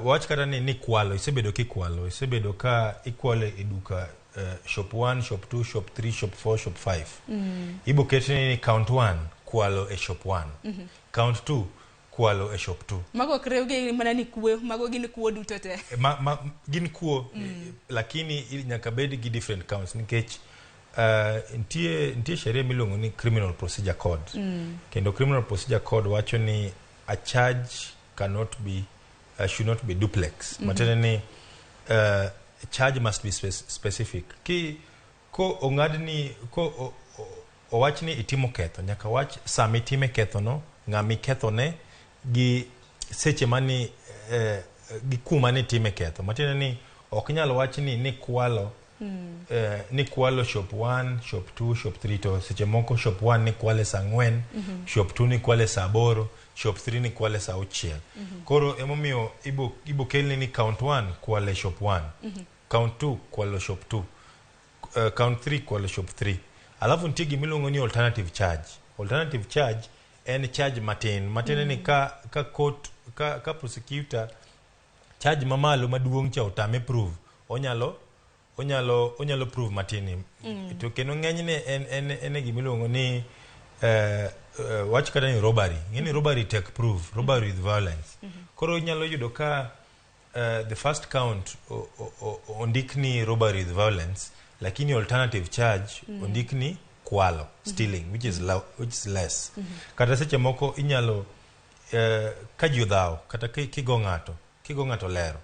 wach kata ni kwalo, isebedo kikwalo, isebedo ka ikwalo e duka shop 1, shop 2, shop 3, shop 4, shop 5. Ibo ketni ni count 1 kwalo e shop 1. Count 2 kwalo e shop 2. Mago ok riwgi mana ni kuo, mago gin kuo duto te. Gin kuo, lakini nyaka bed gi different counts nikech nitie sheria miluongo ni Criminal Procedure Code. Kendo Criminal Procedure Code wacho ni a charge cannot be should not be duplex. Matiende ni charge must be specific. Ki ko ong'adni ko owach ni itimo ketho, nyaka wach sama itime ketho no, ng'ama ikethone gi seche mani gi kuma ne itime ketho. Matiende ni ok nyal wach ni kwalo ni kwalo shop 1, shop 2, shop 3 to seche moko shop 1 ni kwale saa 4, shop 2 ni kwale saa 8, shop 3 ni kwale saa 6. Koro emomiyo ibo kelni ni count 1 kwale shop 1, count 2 kwalo shop 2, count 3 kwalo shop 3. Alafu nitie gima iluongo ni alternative charge. Alternative charge en charge matin. Matiende ni ka court ka prosecutor charge mamalo maduong' cha otame prove, onyalo prove matin. To kendo ng'enyne en gima iluongo ni wach kata ni robbery. Ng'eni robbery tek prove, robbery with violence. Koro inyalo yudo ka the first count ondikni robbery with violence, lakini alternative charge ondikni kwalo, stealing, which is less. Kata seche moko inyalo ka ji odhawo kata kigo ng'ato lero,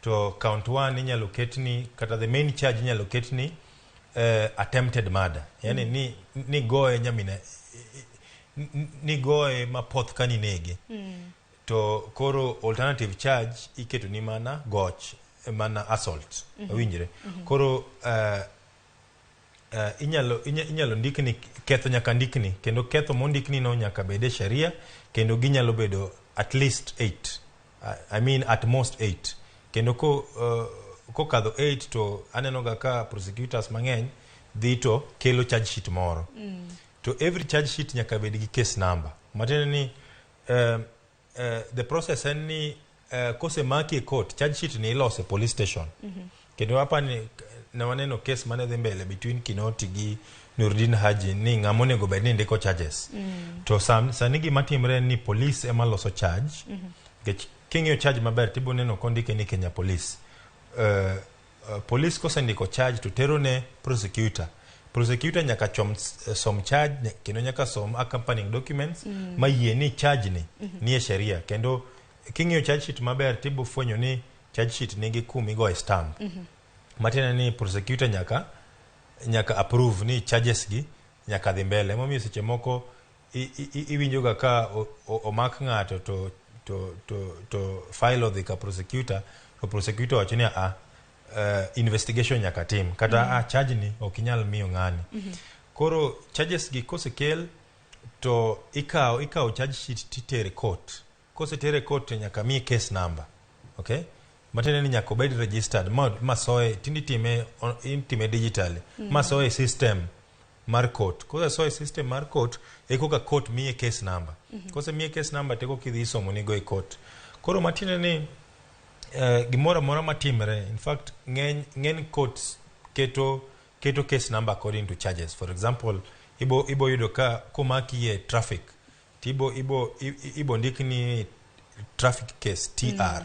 to count 1 inyalo ketni kata the main charge inyalo ketni attempted murder. Yani ni goye nyamine, ni goye mapoth kaninege. To koro alternative charge iketo ni mana goch, mana assault. Winjre. Koro inyalo ndikni ketho nyaka ndikni, kendo ketho mondikni no nyaka bed e sheria, kendo ginyalo bedo at least 8. I mean at most 8. Kendo kokadho 8 to aneno ga ka prosecutors mang'eny dhi to kelo charge sheet moro. To every charge sheet nyaka bed gi case number. Matiende ni the process en ni kosemaki e court, charge sheet ni ilose police station. Kendo hapa ni ne waneno case mane dhi mbele between Kinoti gi Nurdin Haji ni ng'ama onego bed ni ndiko charges. To sani gima timre ni police ema loso charge. Nikech king'iyo charge maber tibo neno kondike ni Kenya Police. Police kosendiko charge to tero ne prosecutor. Prosecutor nyaka som charge, kendo nyaka som accompanying documents ma yie ni charge ni nie sheria, kendo King'iyo charge sheet maber tibo fwenyo ni charge sheet nigi kuma igoye stamp. Matiende ni prosecutor nyaka nyaka approve ni charges gi nyaka dhi mbele. Emomiyo seche moko iwinjo ga ka omak ng'ato to file odhi ka prosecutor, to prosecutor wacho ni a investigation nyaka tim kata a charge ni ok inyal miyo ng'ani. Koro charges gi kosekel to ikawo charge sheet titere court. Kosetere court to nyaka miye case number. Okay? Matiende ni nyaka obed registered ma soe tinde itime digitally. Ma soe system mar court. Kosesoe system mar court, ekoka court miye case number. Kosemiye case number to ekoka idhi isomo nigo e court. Koro matiende ni gimoro amora matimre, in fact ng'eny courts keto case number according to charges. For example, ibo yudo ka komaki e traffic, tibo ibo ndik ni traffic case TR.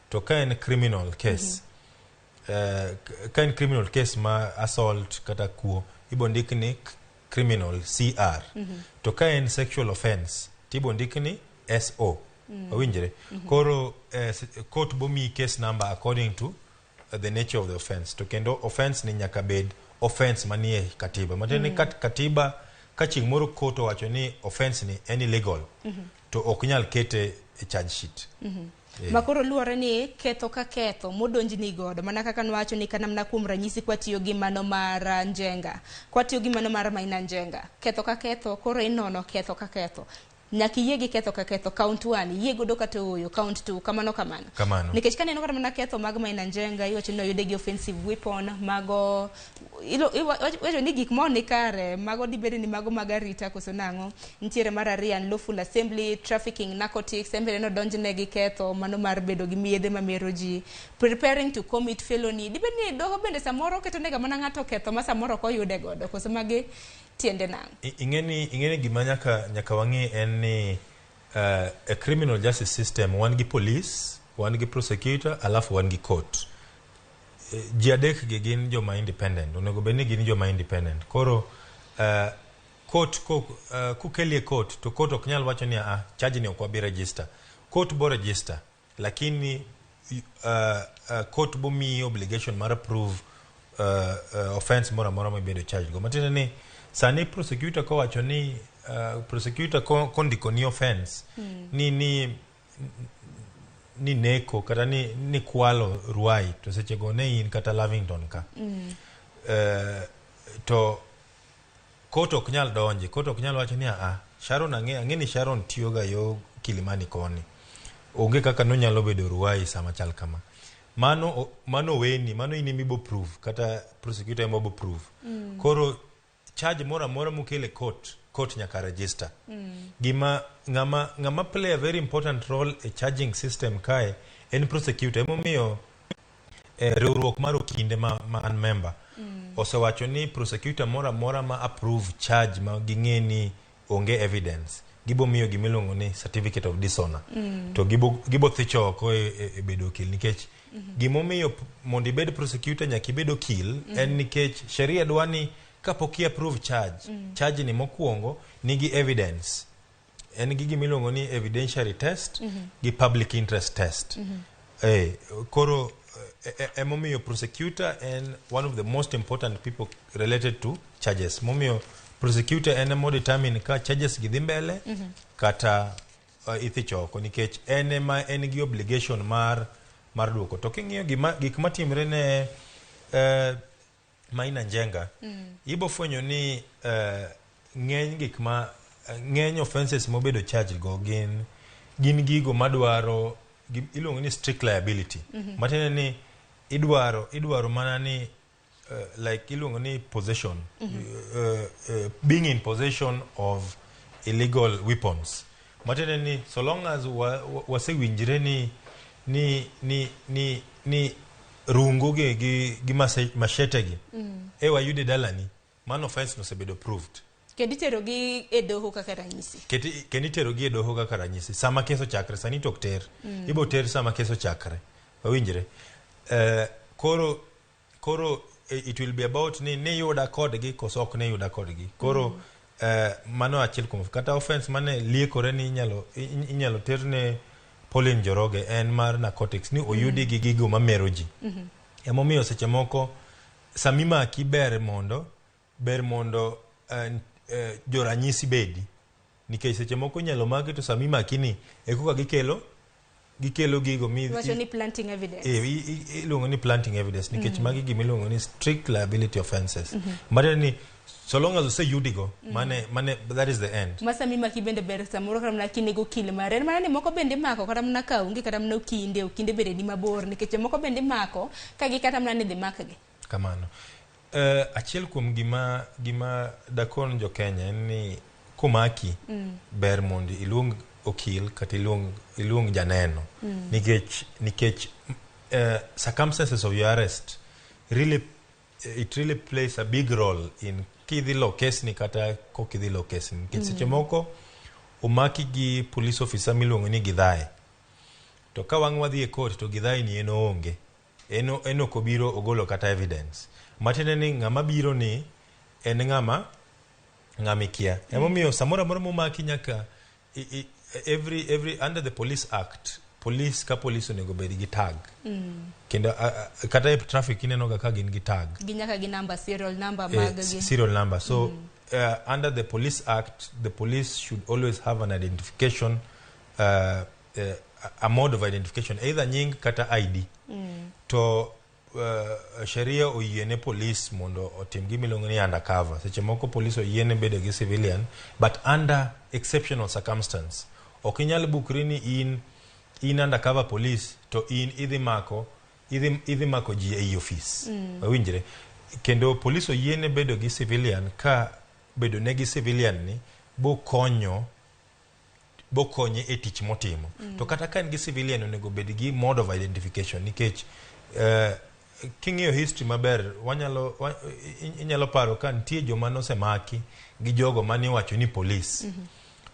To ka en criminal case, ka en criminal case ma assault kata kuo, ibo ndik ni criminal CR. To ka en sexual offense, tibo ndik ni SO. Owinjre? Koro court bo miyi case number according to the nature of the offense. To kendo offense ni nyaka bed offense manie katiba. Matiende ni katiba ka chieng' moro court owacho ni offense ni en illegal, to ok nyal kete e charge sheet. Ma koro luwore ni ketho ka ketho modonjni godo mana kaka nwacho ni kana mana kuom ranyisi kwatiyo gi mano mar Njenga, kwatiyo gi mano mar Maina Njenga, ketho ka ketho koro inono ketho ka ketho, nyaka iyie gi ketho ka ketho, count 1 iyie godo kata ooyo, count 2 kamano kamano. Kamano. Nikech kaneno kata mana ketho mag Maina Njenga iwacho ni oyude gi offensive weapon, mago iwacho ni gik moni kare, mago dibed ni mago mag arita koso nang'o. Nitiere mar ariyo unlawful assembly, trafficking narcotics, en bende nodonjne gi ketho mano mar bedo gi miedhe mamero ji, preparing to commit felony. Dibed ni doho bende samoro ketonega mana ng'ato ketho ma samoro ok oyude godo, koso magi tiende nang'o? Ing'eni gima nyaka wang'e en ni a criminal justice system wan gi police, wan gi prosecutor, alafu wan gi court. Ji adek gi gin joma independent, onego bed ni gin joma independent. Koro court kokelie court to court ok nyal wacho ni a charge ni ok wabi register. Court bo register, lakini court bo miyi obligation mar approve offense moro amora mibedo charged go. Matiende ni sani prosecutor kowacho ni prosecutor kondiko ni offense ni neko kata ni kwalo Ruai, to sechego ne in kata Lavington ka. To court ok nyal donje, court ok nyal wacho ni a Sharon ang'e ni Sharon tiyoga yo Kilimani koni, onge kaka nonyalo bedo Ruai sama chal kama. Mano weni, mano in emibo prove kata prosecutor ema bo prove. Koro charge moro amora mokele court, court nyaka register. Gima ng'ama play a very important role e charging system kae en prosecutor. Emomiyo riwruok mar okinde ma an member osewacho ni prosecutor moro amora ma approve charge ma ging'e ni onge evidence, gibo miyo gimiluongo ni certificate of dishonor. To gibo thicho oko e bedo okil, nikech gimomiyo mondo ibed prosecutor nyaka ibed okil en nikech sheria dwa ni kapok i approve charge, charge ni mokwongo nigi evidence. En gi gimiluongo ni evidentiary test gi public interest test. Koro emomiyo prosecutor en one of the most important people related to charges. Momiyo prosecutor en emo determine ka charges gi dhi mbele kata ithicho oko, nikech en ema en gi obligation mar duoko. To king'iyo gik matimre ne Maina Njenga, ibo fwenyo ni ng'eny gik ma ng'eny offenses mobedo charged go gin gigo madwaro iluongo ni strict liability. Matiende ni idwaro mana ni like iluongo ni possession, being in possession of illegal weapons. Matiende ni so long as wasewinjre ni rungu gi machete gi e wayude dalani, mano offense nosebedo proved. Kendo itero gi e doho kaka ranyisi. Kendo itero gi e doho kaka ranyisi. Sama kes ochakre, sani to ok ter. Ibo ter sama kes ochakre. Wawinjre. Koro it will be about ni yuda kodgi koso ok ne yuda kodgi. Koro mano achiel kuom kata offense mane liekore ni inyalo ter ne Pauline Njoroge en mar narcotics ni oyudi gi gigo mamero ji. Emomiyo seche moko samimaki ber mondo ber mondo joranyisi bedi nikech seche moko inyalo maki to samimaki ni e koka gikelo gikelo gigo mi Iwacho ni planting evidence. Iluongo ni planting evidence nikech magi gima iluongo ni strict liability offenses. Matiende ni so long as oseyudigo mane mane that is the end. Ma sami maki bende ber samoro kata mana kinego okil mare en mana ni moko bende imako kata mana ka onge kata mana okinde okinde bende ni mabor nikech moko bende imako ka gi kata mana ni dhi makgi. Kamano. Achiel kuom gima gima dakon jo Kenya en ni komaki ber mondo iluong okil kata iluong iluong janeno nikech nikech circumstances of your arrest really it really plays a big role in kidhi lo kesni kata kok idhi lo kesni nikech seche moko omaki gi police officer miluongo ni Gidhae to ka wang' wadhi e court to Gidhae ni en oonge en en ok obiro ogolo kata evidence matiende ni ng'ama biro ni en ng'ama ng'ama ikia emomiyo samoro amora momaki nyaka i, i, every every under the police act police ka police onego bed gi tag kendo kata e traffic ineno ga ka gin gi tag gi nyaka gi number serial number mag gi serial number so under the police act the police should always have an identification a mode of identification either nying kata ID to sheria oyiene police mondo otim gima iluongo ni undercover seche moko police oyiene bedo gi civilian but under exceptional circumstance ok inyal bukri ni in in undercover police to in idhi mako idhi, idhi mako ji ei ofis wawinjre kendo police oyiene bedo gi civilian ka bedo ne gi civilian ni bokonyo bokonye e tich motimo to kata ka en gi civilian onego bed gi mode of identification nikech king'iyo history maber wanyalo wa, inyalo paro ka nitie joma nosemaki gi jogo mane iwacho ni police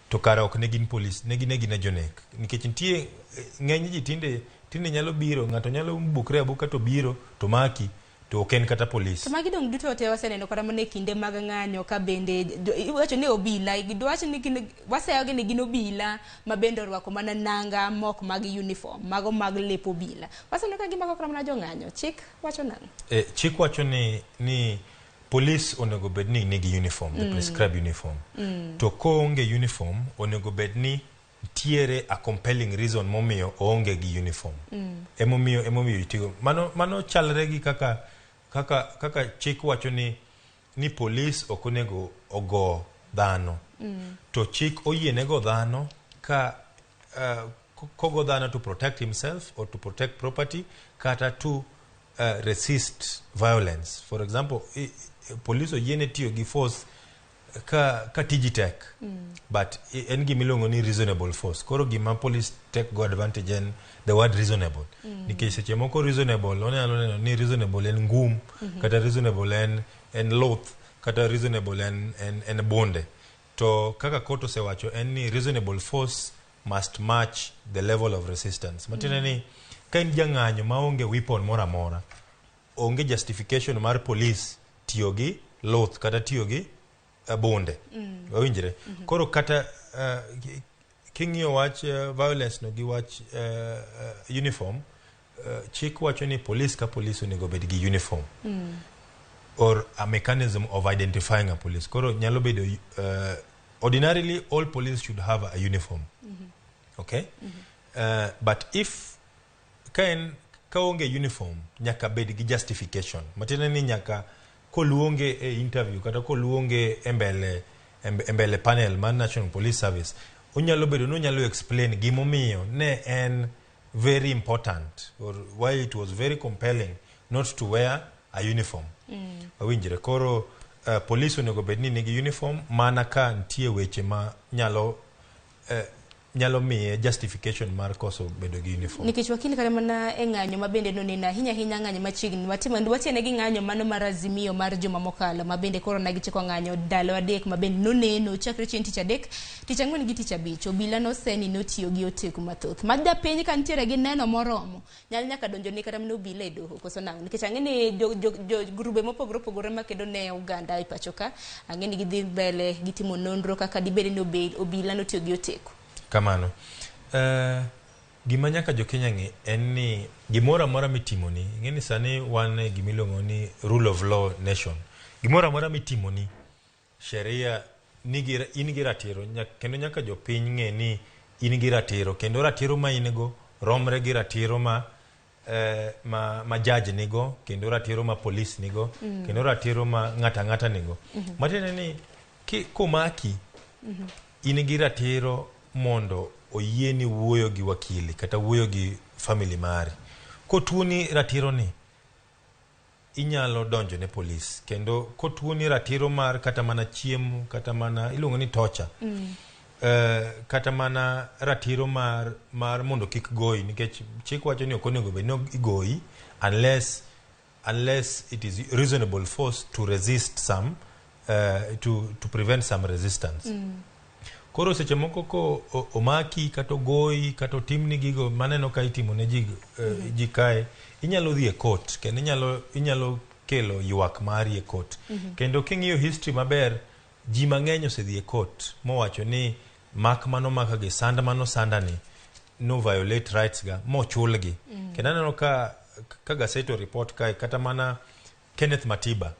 to kara ok ne gin police ne gin gin jonek nikech nitie ng'eny ji tinde tinde nyalo biro ng'ato nyalo bukre abuka to biro to maki to ok en kata police To magi dong duto te waseneno kata mana e kinde mag ng'anyo ka bende iwacho ni obila dwach ni gin waseyogi ni gin obila ma bende orwako mana nanga mok mag uniform mago mag lep obila waseneno ka gimako kata mana jong'anyo chik wacho nang'o chik wacho ni ni police onego bed ni nigi uniform the prescribed uniform to koonge uniform onego bed ni ntiere a compelling reason momiyo oonge gi uniform emomiyo emomiyo itigo mano mano chalre gi kaka kaka kaka chik wacho ni ni police ok onego ogo dhano to chik oyiene go dhano ka kogo dhano to protect himself or to protect property kata to resist violence for example i, police oyiene tiyo gi force ka ka tiji tek but en gima iluongo ni reasonable force koro gima police take go advantage en the word reasonable nikech seche moko reasonable onyalo neno ni reasonable en ngum kata reasonable en en luth kata reasonable en en, en bunde to kaka court osewacho en ni reasonable force must match the level of resistance matiende ni ka in jang'anyo maonge weapon moro amora onge justification mar police tiyo gi luth kata tiyo gi bunde wawinjre koro kata king'iyo wach violence no gi wach uniform chik wacho ni police ka police onego bed gi uniform or a mechanism of identifying a police koro nyalo bedo ordinarily all police should have a uniform okay but if ka en kaonge uniform nyaka bed gi justification matiende ni nyaka koluonge e interview kata koluonge e mbele e mbele panel mar National Police Service onyalo bedo ni onyalo explain gimomiyo ne en very important or why it was very compelling not to wear a uniform wawinjre koro police onego bed ni nigi uniform mana ka nitie weche ma nyalo nyalo miye justification mar koso bedo gi uniform nikech wakili kata mana e ng'anyo ma bende noneno ahinya ahinya ng'anyo machiegni watimo watiene gi ng'anyo mano mar azimio mar juma mokalo ma bende koro ne gichako ng'anyo ndalo adek ma bende noneno chakre chieng' tich adek tich ang'wen gi tich abich obila noseni notiyo gi oteku mathoth ma japiny ka nitiere gi neno moromo nyalo nyaka donjo ni kata mana obila e doho koso nang'o nikech ang'e ni jo, jo, jo grube mopogore opogore makedo ne oganda e pacho ka ang'e ni gidhi mbele gitimo nonro kaka dibed ni obila notiyo gi oteku kamano Gima nyaka jo Kenya ng'e en ni gimoro amora mitimoni, ing'e ni sani wan e gima iluongo ni rule of law nation. Gimoro amora mitimoni, sheria nigi in gi ratiro kendo nyaka jopiny ng'e ni in gi ratiro kendo ratiro ma in go romre gi ratiro ma ma judge nigo kendo ratiro ma police nigo kendo ratiro ma ng'ato ang'ata nigo. Matiende ni komaki in gi ratiro mondo oyieni wuoyo gi wakili kata wuoyo gi family mari. Kotuoni ratiro ni inyalo donjo ne polis kendo kotuoni ratiro mar kata mana chiemo kata mana iluongo ni torture kata mana ratiro mar mondo kik goyi nikech chik wacho ni ok onego bed ni igoyi unless it is reasonable force to resist some to prevent some resistance. Koro seche moko ko omaki kata ogoyi kata otimni gigo maneno ka itimo ne ji ji kae, inyalo dhi e court kendo inyalo kelo ywak mari e court. Kendo king'iyo history maber, ji mang'eny osedhi e court mowacho ni mak manomaka gi sand manosanda ni no violate rights ga mochulgi. Kendo aneno ka gazette report kae kata mana Kenneth Matiba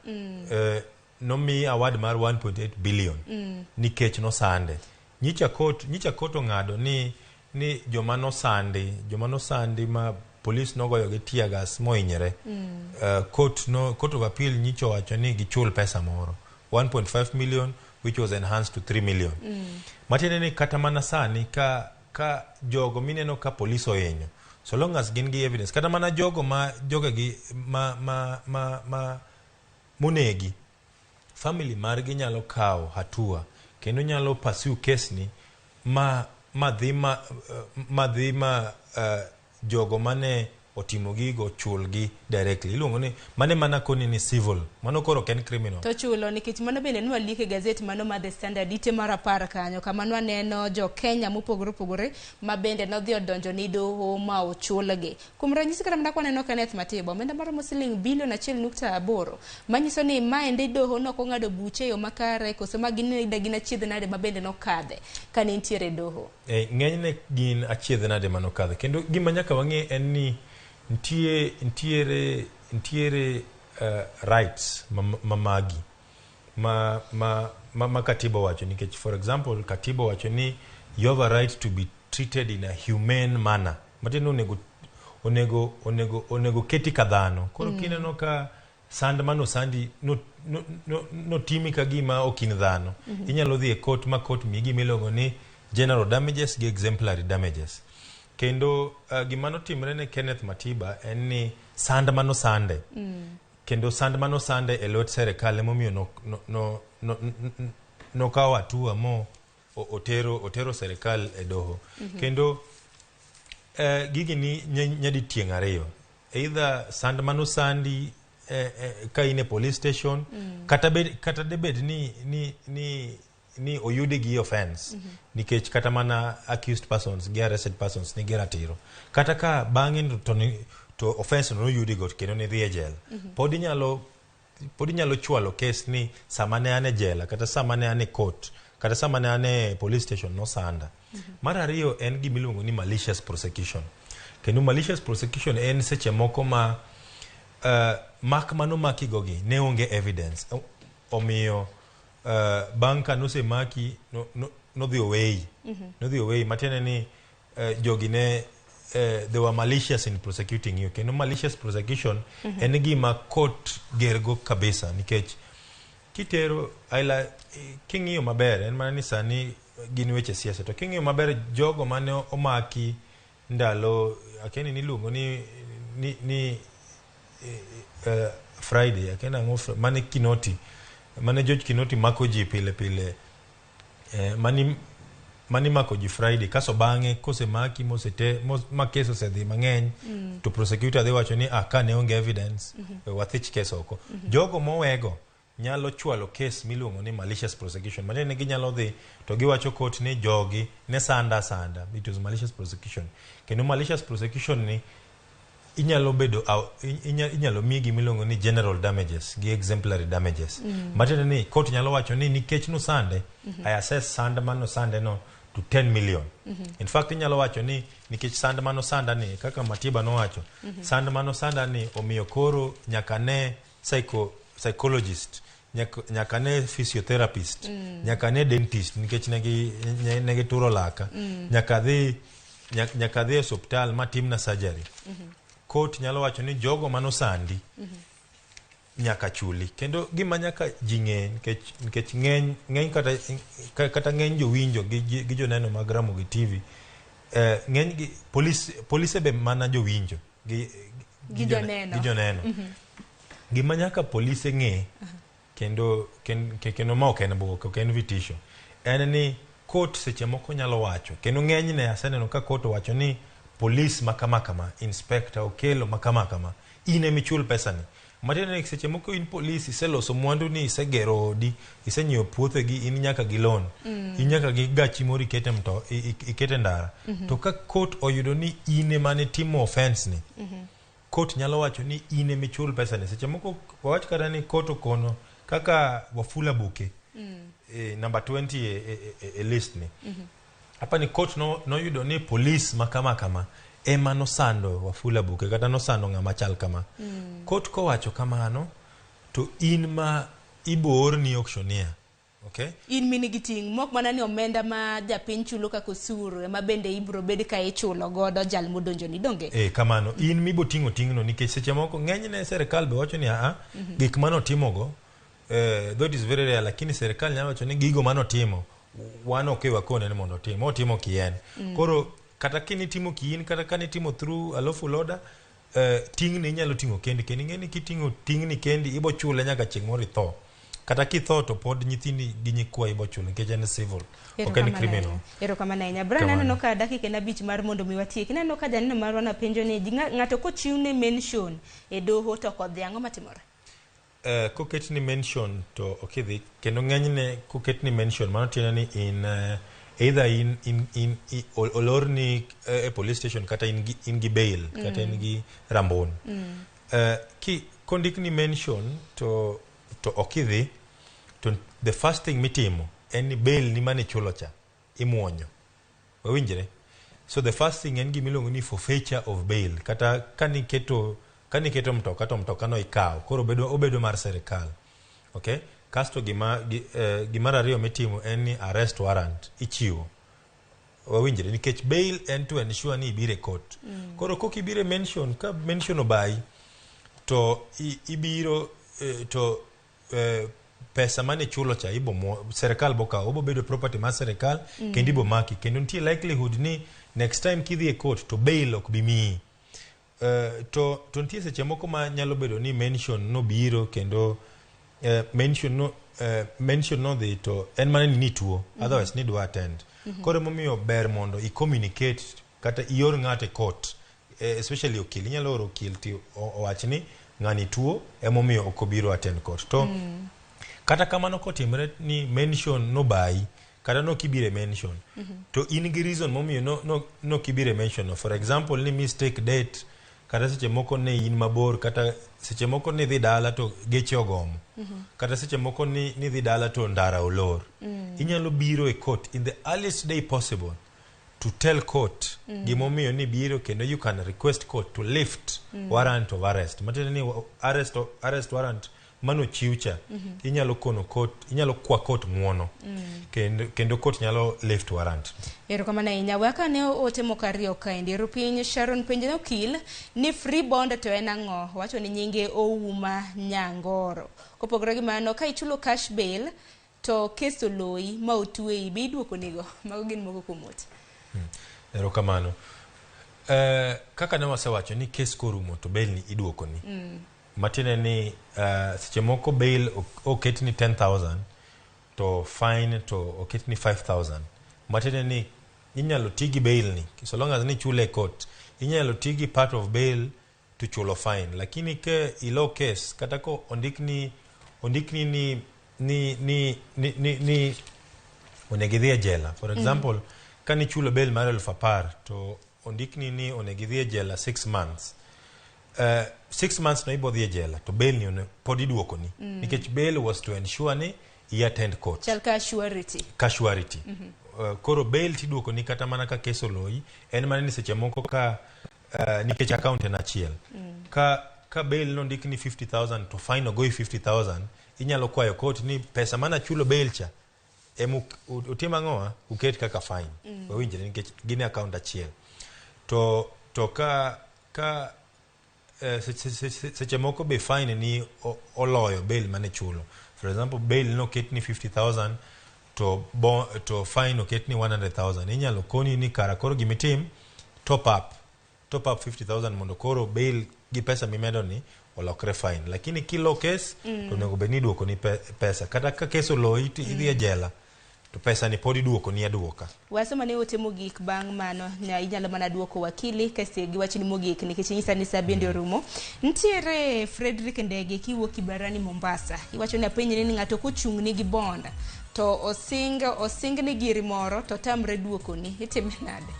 nomi award mar 1.8 billion nikech nosande. Nyicha court ong'ado ni joma nosandi ma police nogoyo gi tear gas mohinyore. Court no court of appeal nyicha owacho ni gichul pesa moro 1.5 million, which was enhanced to 3 million. Matiende ni kata mana sani ka jogo mineno ka police ohinyo, so long as gin gi evidence, kata mana jogo ma jogegi ma monegi, family margi nyalo kawo hatua kendo nyalo pursue case ni ma dhi ma jogo mane otimo gigo chulgi directly. Iluongo ni mane mana koni ni civil, mano koro ok en criminal. To chulo nikech mano bende nwaliko e gazet mano mar The Standard ite mar 10 kanyo kama nwaneno jo Kenya mopogore opogore ma bende nodhi odonjo ni doho ma ochulgi. Kuom ranyisi kata mana kwaneno Kenneth Matiba, omenda maromo siling bilion 1.8, manyiso ni maendi doho nokong'ado buche e yo makare koso ma gin gin achiedh nade ma bende nokadhe kane nitiere doho. Ng'enyne gin achiedh nade manokadho kendo gima nyaka wang'e en ni nitiere rights ma magi ma katiba owacho nikech, for example, katiba owacho ni you have a right to be treated in a humane manner, matiende ni onego keti ka dhano. Koro kineno ka sand manosandi notimi ka gima ok in dhano, inyalo dhi e court ma court miyi gima iluongo ni general damages gi exemplary damages. Kendo gima notimre ne Kenneth Matiba en ni sand manosande kendo sand manosande e lwet serikal emomiyo nokawo hatua mo otero serikal e doho. Kendo gigi ni nyadi tieng' ariyo, either sand manosandi ka in e police station kata debed ni oyudi gi offense nikech kata mana accused persons gi arrested persons nigi ratiro kata ka bang'e to offense no noyudi go kendo nidhi e jela, pod inyalo chwalo kes ni sama ne an e jela kata sama ne an e court kata sama ne an e police station nosanda. Mar ariyo en gima iluongo ni malicious prosecution. Kendo malicious prosecution en seche moko ma mak manomakigo gi ne onge evidence. Omiyo bang' ka nosemaki nodhi oweyi. Nodhi oweyi matiende ni jogi ne they were malicious in prosecuting you. Kendo malicious prosecution en gima court gergo kabisa nikech kitero aila king'iyo maber en mana ni sani gin weche siasa, to king'iyo maber jogo mane omaki ndalo akia ni iluongo ni Friday akia nang'o mane Kinoti mane George Kinoti mako ji pile pile mani mako ji Friday kaso bang'e kosemaki mosete ma kes osedhi mang'eny to prosecutor dhi wacho ni ah, ka ne onge evidence we wathich kes oko. Jogo mowego nyalo chwalo kes miluongo ni malicious prosecution, matiende ni ginyalo dhi to giwacho court ni jogi ne sanda sanda, it was malicious prosecution. Kendo malicious prosecution ni inyalo bedo inyalo miyi gimiluongo ni general damages gi exemplary damages. Matiende ni court nyalo wacho ni nikech nusande, I assess sand manosande no to 10 million. In fact inyalo wacho ni nikech sand mano sanda ni kaka Matiba nowacho, sand mano sanda ni omiyo koro nyaka ne psychologist, nyaka ne physiotherapist, nyaka ne dentist nikech negi turo laka, nyaka dhi e osiptal matimna surgery. Court nyalo wacho ni jogo manosandi nyaka chuli. Kendo gima nyaka ji ng'e, nikech ng'eny kata ng'eny jowinjo gi joneno mag Ramogi TV, ng'eny gi polise be mana jowinjo gi joneno. Gi joneno. Gima nyaka polise ng'e, kendo ma ok en bwok, ok en vitisho, en ni court seche moko nyalo wacho, kendo ng'enyne aseneno ka court owacho ni polis ma kama kama, inspector Okelo ma kama kama, in emichul pesani. Matiende ni seche moko in polis, iseloso mwandu ni, isegero odi, isenyiewo puothegi, in nyaka gi loan, in nyaka gi gachi moro ikete ikete ndara. To ka court oyudo ni in ema nitimo offense ni, court nyalo wacho ni in emichul pesani. Seche moko wawach kata ni court okono kaka Wafula Buke, number 20 e list ni. Hapa ni court noyudo ni polis ma kama kama ema nosando Wafula Buke kata nosando ng'ama chal kama. Court kowacho kamano to in ma ibo orni auctioneer. Okay? In minigi ting' mok mana ni omenda ma japiny chulo kaka osuru ema bende ibro bed ka ichulo godo jal modonjoni, donge? Kamano in mibo ting'o ting'no nikech seche moko ng'enyne serikal be wacho ni gik manotimogo, though it is very rare, lakini serikal nyalo wacho ni gigo manotimo wan ok wakone ni mondo otim, otimo kien. Koro kata kinitimo kiin, kata kanitimo through a lawful order, ting'ni inyalo ting'o kendi, kendo ing'e ni kiting'o ting'ni kendi ibo chule nyaka chieng' moro itho. Kata kitho to pod nyithindi gi nyikwa ibo chulo nikech en civil, ok en criminal. Erokamano ahinya. Brian, aneno ka dakika en 5 mar mondo mi watieki. Ineno ka janeno marwa napenjo ni ng'ato kochiwne mention e doho to ok odhi, ang'o matimore? Koketni mention to ok idhi, kendo ng'enyne koketni mention mano tiende ni in either in olorni e police station kata in gi bail, kata in gi rambon. Kondikni mention to ok idhi, to the first thing mitimo en ni bail ni mane ichulo cha imuonyo. Wawinjre? So the first thing en gima iluongo ni forfeiture of bail, kata kaniketo mtoka to mtoka no ikawo, koro obedo mar serikal. Okay? Kasto gimar ariyo mitimo en ni arrest warrant ichiwo. Wawinjre? Nikech bail en to ensure ni ibiro e court. Koro kok ibiro e mention, ka mention obayi to ibiro to pesa mane chulo cha ibo serikal bokawo, obo bedo property mar serikal, kendo ibo maki, kendo nitie likelihood ni next time kidhi e court to bail ok bi miyi. To nitie seche moko ma nyalo bedo ni mention nobiro kendo mention nodhi to en mana ni nituo, otherwise nidwa attend. Koro emomiyo ber mondo i communicate kata ior ng'ato e court, especially okil. Inyalo oro okil ti owach ni ng'ani tuo emomiyo ok obiro attend court. To kata kamano kotimre ni mention nobayi kata nokibiro e mention, to in gi reason momiyo nokibiro e mention no. For example ni mistake date, kata seche moko ne in mabor, kata seche moko ni dhi dala to geche ogomo, kata seche moko ni dhi dala to ndara olor. Inyalo biro e court in the earliest day possible to tell court gimomiyo ni biro, kendo you can request court to lift warrant of arrest. Matiende ni arrest warrant mano chiwcha, inyalo kono court, inyalo kwa court ng'uono, kendo court nyalo lift warrant. Erokamano ahinya. We akane ote moko ariyo kaendi. Rupiny Sharon penjo ne okil ni free bond to en ang'o? Wacho ni nyinge Ouma Nyangoro. Kopogore gi mano, ka ichulo cash bail to kes oloyi ma otweyi, be iduoko nigo? Mago gin moko kuom ote. Erokamano. Kaka ne wasewacho ni kes korumo to bail ni iduokoni. Matiende ni seche moko bail oket ni 10,000 to fine to oket ni 5,000. Matiende ni inyalo ti gi bail ni so long as ni chule e court, inyalo ti gi part of bail to chulo fine. Lakini ke ilo case kata ko ondikni ni onego idhi e jela. For example, ka nichulo bail mar 10,000 to ondikni ni onego idhi e jela 6 months. 6 months no ibo dhi e jela to bail ni pod iduokoni. Nikech bail was to ensure ni i attend court. Chal ka surety. Ka surety. Koro bail tiduoko ni kata mana ka kes oloyi, en mana ni seche moko ka nikech account en achiel. Ka bail nondik ni 50,000 to fine ogoyi 50,000, inyalo kwayo court ni pesa mana chulo bail cha ema utim ang'owa uket kaka fine. Wawinjre nikech gin e account achiel. To ka seche moko be fine ni oloyo bail mane chulo. For example, bail noket ni 50,000 to fine oket ni 100,000. Inyalo koni ni kara koro gimitim top up 50,000 mondo koro bail gi pesa mimedo ni olokre fine. Lakini kilo kes to onego bed ni iduoko ni pesa. Kata ka kes oloyi to idhi e jela to pesa ni pod iduoko ni aduoka. Wasoma ne ote mogik bang' mano inyalo mana duoko wakili kasto gi wachni mogik nikech inyisa ni sa bende orumo. Nitiere Frederick Ndege kiwuok Kibarani Mombasa. Iwacho ni apenjni ni ng'ato kochung' nigi bond to osing ni giri moro to tamre duokoni itime nade?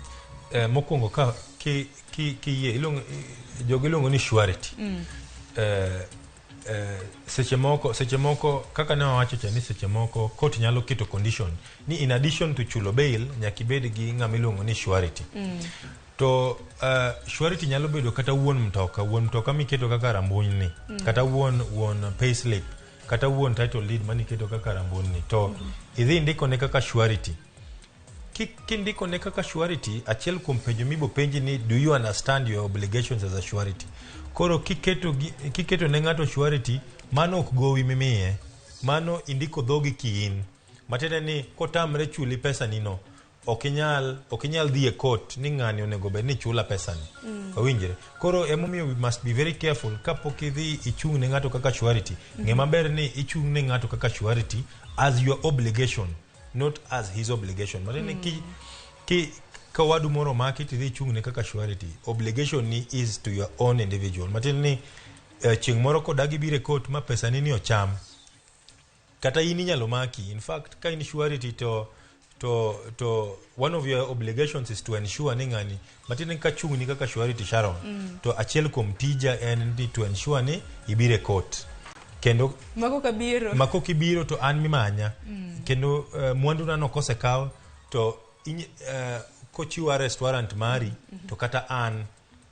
Mokwongo ka ki ki kiyie iluongo jogo iluongo ni surety. Seche moko kaka ne wawacho cha ni seche moko court nyalo keto condition ni in addition to chulo bail nyaka ibed gi ng'ama iluongo ni surety. To surety nyalo bedo kata wuon mtoka miketo kaka rambuny ni, kata wuon payslip, kata wuon title deed maniketo kaka rambuny ni to idhi indikone kaka surety. Kindikone kaka surety, achiel kuom penjo mibo penji ni, "Do you understand your obligations as a surety?" Koro kiketo ne ng'ato surety, mano ok gowi mimiye, mano indiko dhogi kiin, matiende ni kotamre chuli pesa ni no, ok inyal dhi e court ni ng'ani onego bed ni chula pesani. Owinjre koro emomiyo we must be very careful kapok idhi ichung' ne ng'ato kaka surety. Ng'e maber ni ichung' ne ng'ato kaka surety as your obligation, not as his obligation. Matiende ni ki ka wadu moro omaki tidhi ichung' ne kaka surety, obligation ni is to your own individual. Matiende ni chieng' moro kodagi biro e court ma pesani ni ocham, kata in inyalo maki. In fact, ka in surety to one of your obligations is to ensure ni ng'ani, matiende ni ka chung'ni kaka surety, Sharon, to achiel kuom tija en ni to ensure ni ibiro e court kendo. Mako kabiro. Ma kok ibiro to an mimanya. Kendo mwanduna no kosekaw to kochiw arrest warrant mari, to kata an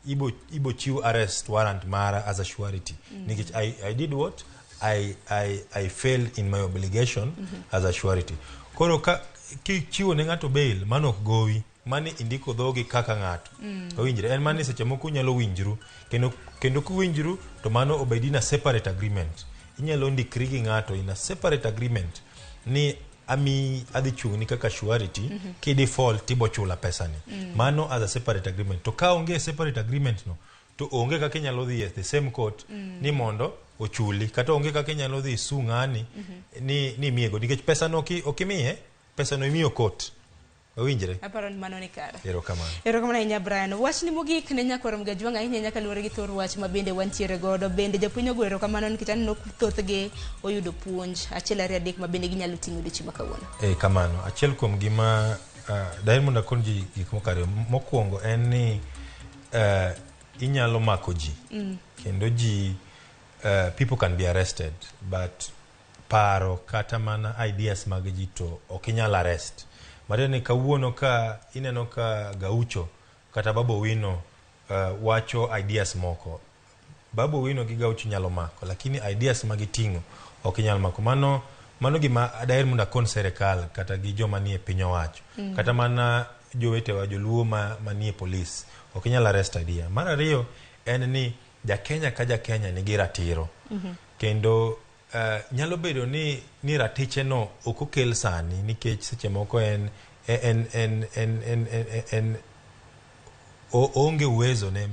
ibo chiw arrest warrant mara as a surety nikech I did what I failed in my obligation as a surety. Koro ka kichiwo ne ng'ato bail, mano ok gowi, mani indiko dhogi kaka ng'ato. Owinjre en mani seche moko unyalo winjru kendo kuwinjru to mano obed in a separate agreement. Inyalo ndikri gi ng'ato in a separate agreement ni ami adhi chung'ni kaka surety, ki default tibo chula pesani. Mano as a separate agreement. To ka onge separate agreement no, to onge kaka inyalo dhi e the same court ni mondo ochuli, kata onge kaka inyalo dhi su ng'ani ni imiego nikech pesano ok imiye, pesano imiyo court. Owinjre? Aparo ni mano ni kare. Erokamano. Erokamano ahinya, Brian. Wachni mogik ne nyakwar Mgajwang' ahinya ahinya kaluwore gi thor wach ma bende wantiere godo. Bende jopuonj ogo erokamano nikech aneno thothgi oyudo puonj achiel ariyo adek ma bende ginyalo ting'o odiochieng' ma kawuono. E kamano. Achiel kuom gima daher mondo akon ji gik moko ariyo. Mokwongo en ni inyalo mako ji kendo ji people can be arrested, but paro kata mana ideas mag ji to ok inyal arrest. Matiende ni kawuono ka ineno ka Gaucho kata Babu Owino wacho ideas moko, Babu Owino gi Gaucho nyalo mako, lakini ideas ma giting'o ok inyal mako. Mano gima daher mondo akon serikal kata gi joma nie piny owacho, kata mana jowetewa joluo ma manie polis, ok inyal arrest idea. Mar ariyo en ni Jakenya ka Jakenya nigi ratiro kendo nyalo bedo ni ratiche no ok okel sani nikech seche moko en oonge uwezo ne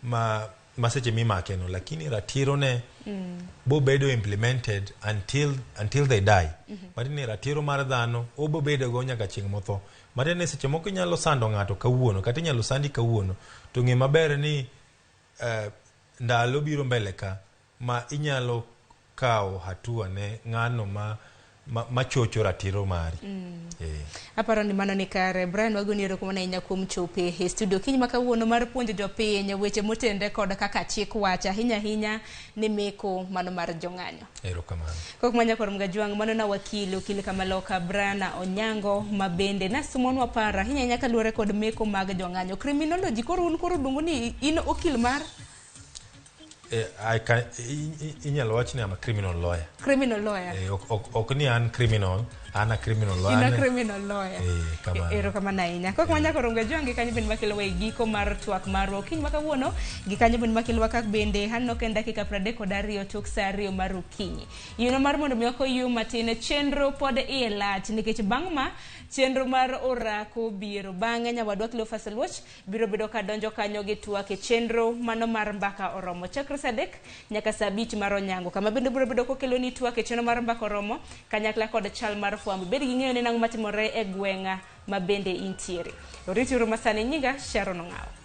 ma seche mimake no, lakini ratiro ne bobedo implemented until they die. Matiende ni ratiro mar dhano obobedo go nyaka chieng' motho. Matiende ni seche moko inyalo sando ng'ato kawuono kata inyalo sandi kawuono, to ng'e maber ni ndalo biro mbele ka ma inyalo kawo hatua ne ng'ano ma machocho ratiro mari. Aparo ni mano ni kare. Brian, wagoni erokamano ahinya kuom chope e studio kiny ma kawuono mar puonjo jopiny weche motenre kod kaka chik wacho ahinya ahinya ni meko mano mar jong'anyo. Erokamano. Kok manya kor Mgajwang' mano na wakili okil kamaloka Brian Onyango ma bende nasumonwa paro ahinya ahinya kaluwore kod meko mag jong'anyo. Criminology koro un koro luongo ni in okil mar Inyalo wach ni I'm a criminal lawyer. Criminal lawyer. Ok ni an criminal, an a criminal lawyer. In a criminal lawyer. Kamano. Erokamano ahinya. Kok manya koro Mgajwang' gi kanyo bende makelo e giko mar twak marwa okinyi ma kawuono gi kanyo bende makelowa kak bende aneno ka en dakika 32 tok sa 2 mar okinyi. Yieno mar mondo mi ok oyud matin chenro pod iye lach nikech bang' ma chenro mar orako biro bang'e nyawadwa Cleophas Oluoch biro bedo ka donjo kanyo gi twak e chenro mano mar mbaka oromo chakre sa 3 nyaka sa 5 mar onyango kama bende biro bedo kokelo ni twak e chenro mar mbaka oromo kanyakla kod chal mar fwambo. Bed gi ng'eyo ni nang'o matimore e gweng'a ma bende intiere. Oriti uru masani nyinga Sharon Ong'awo.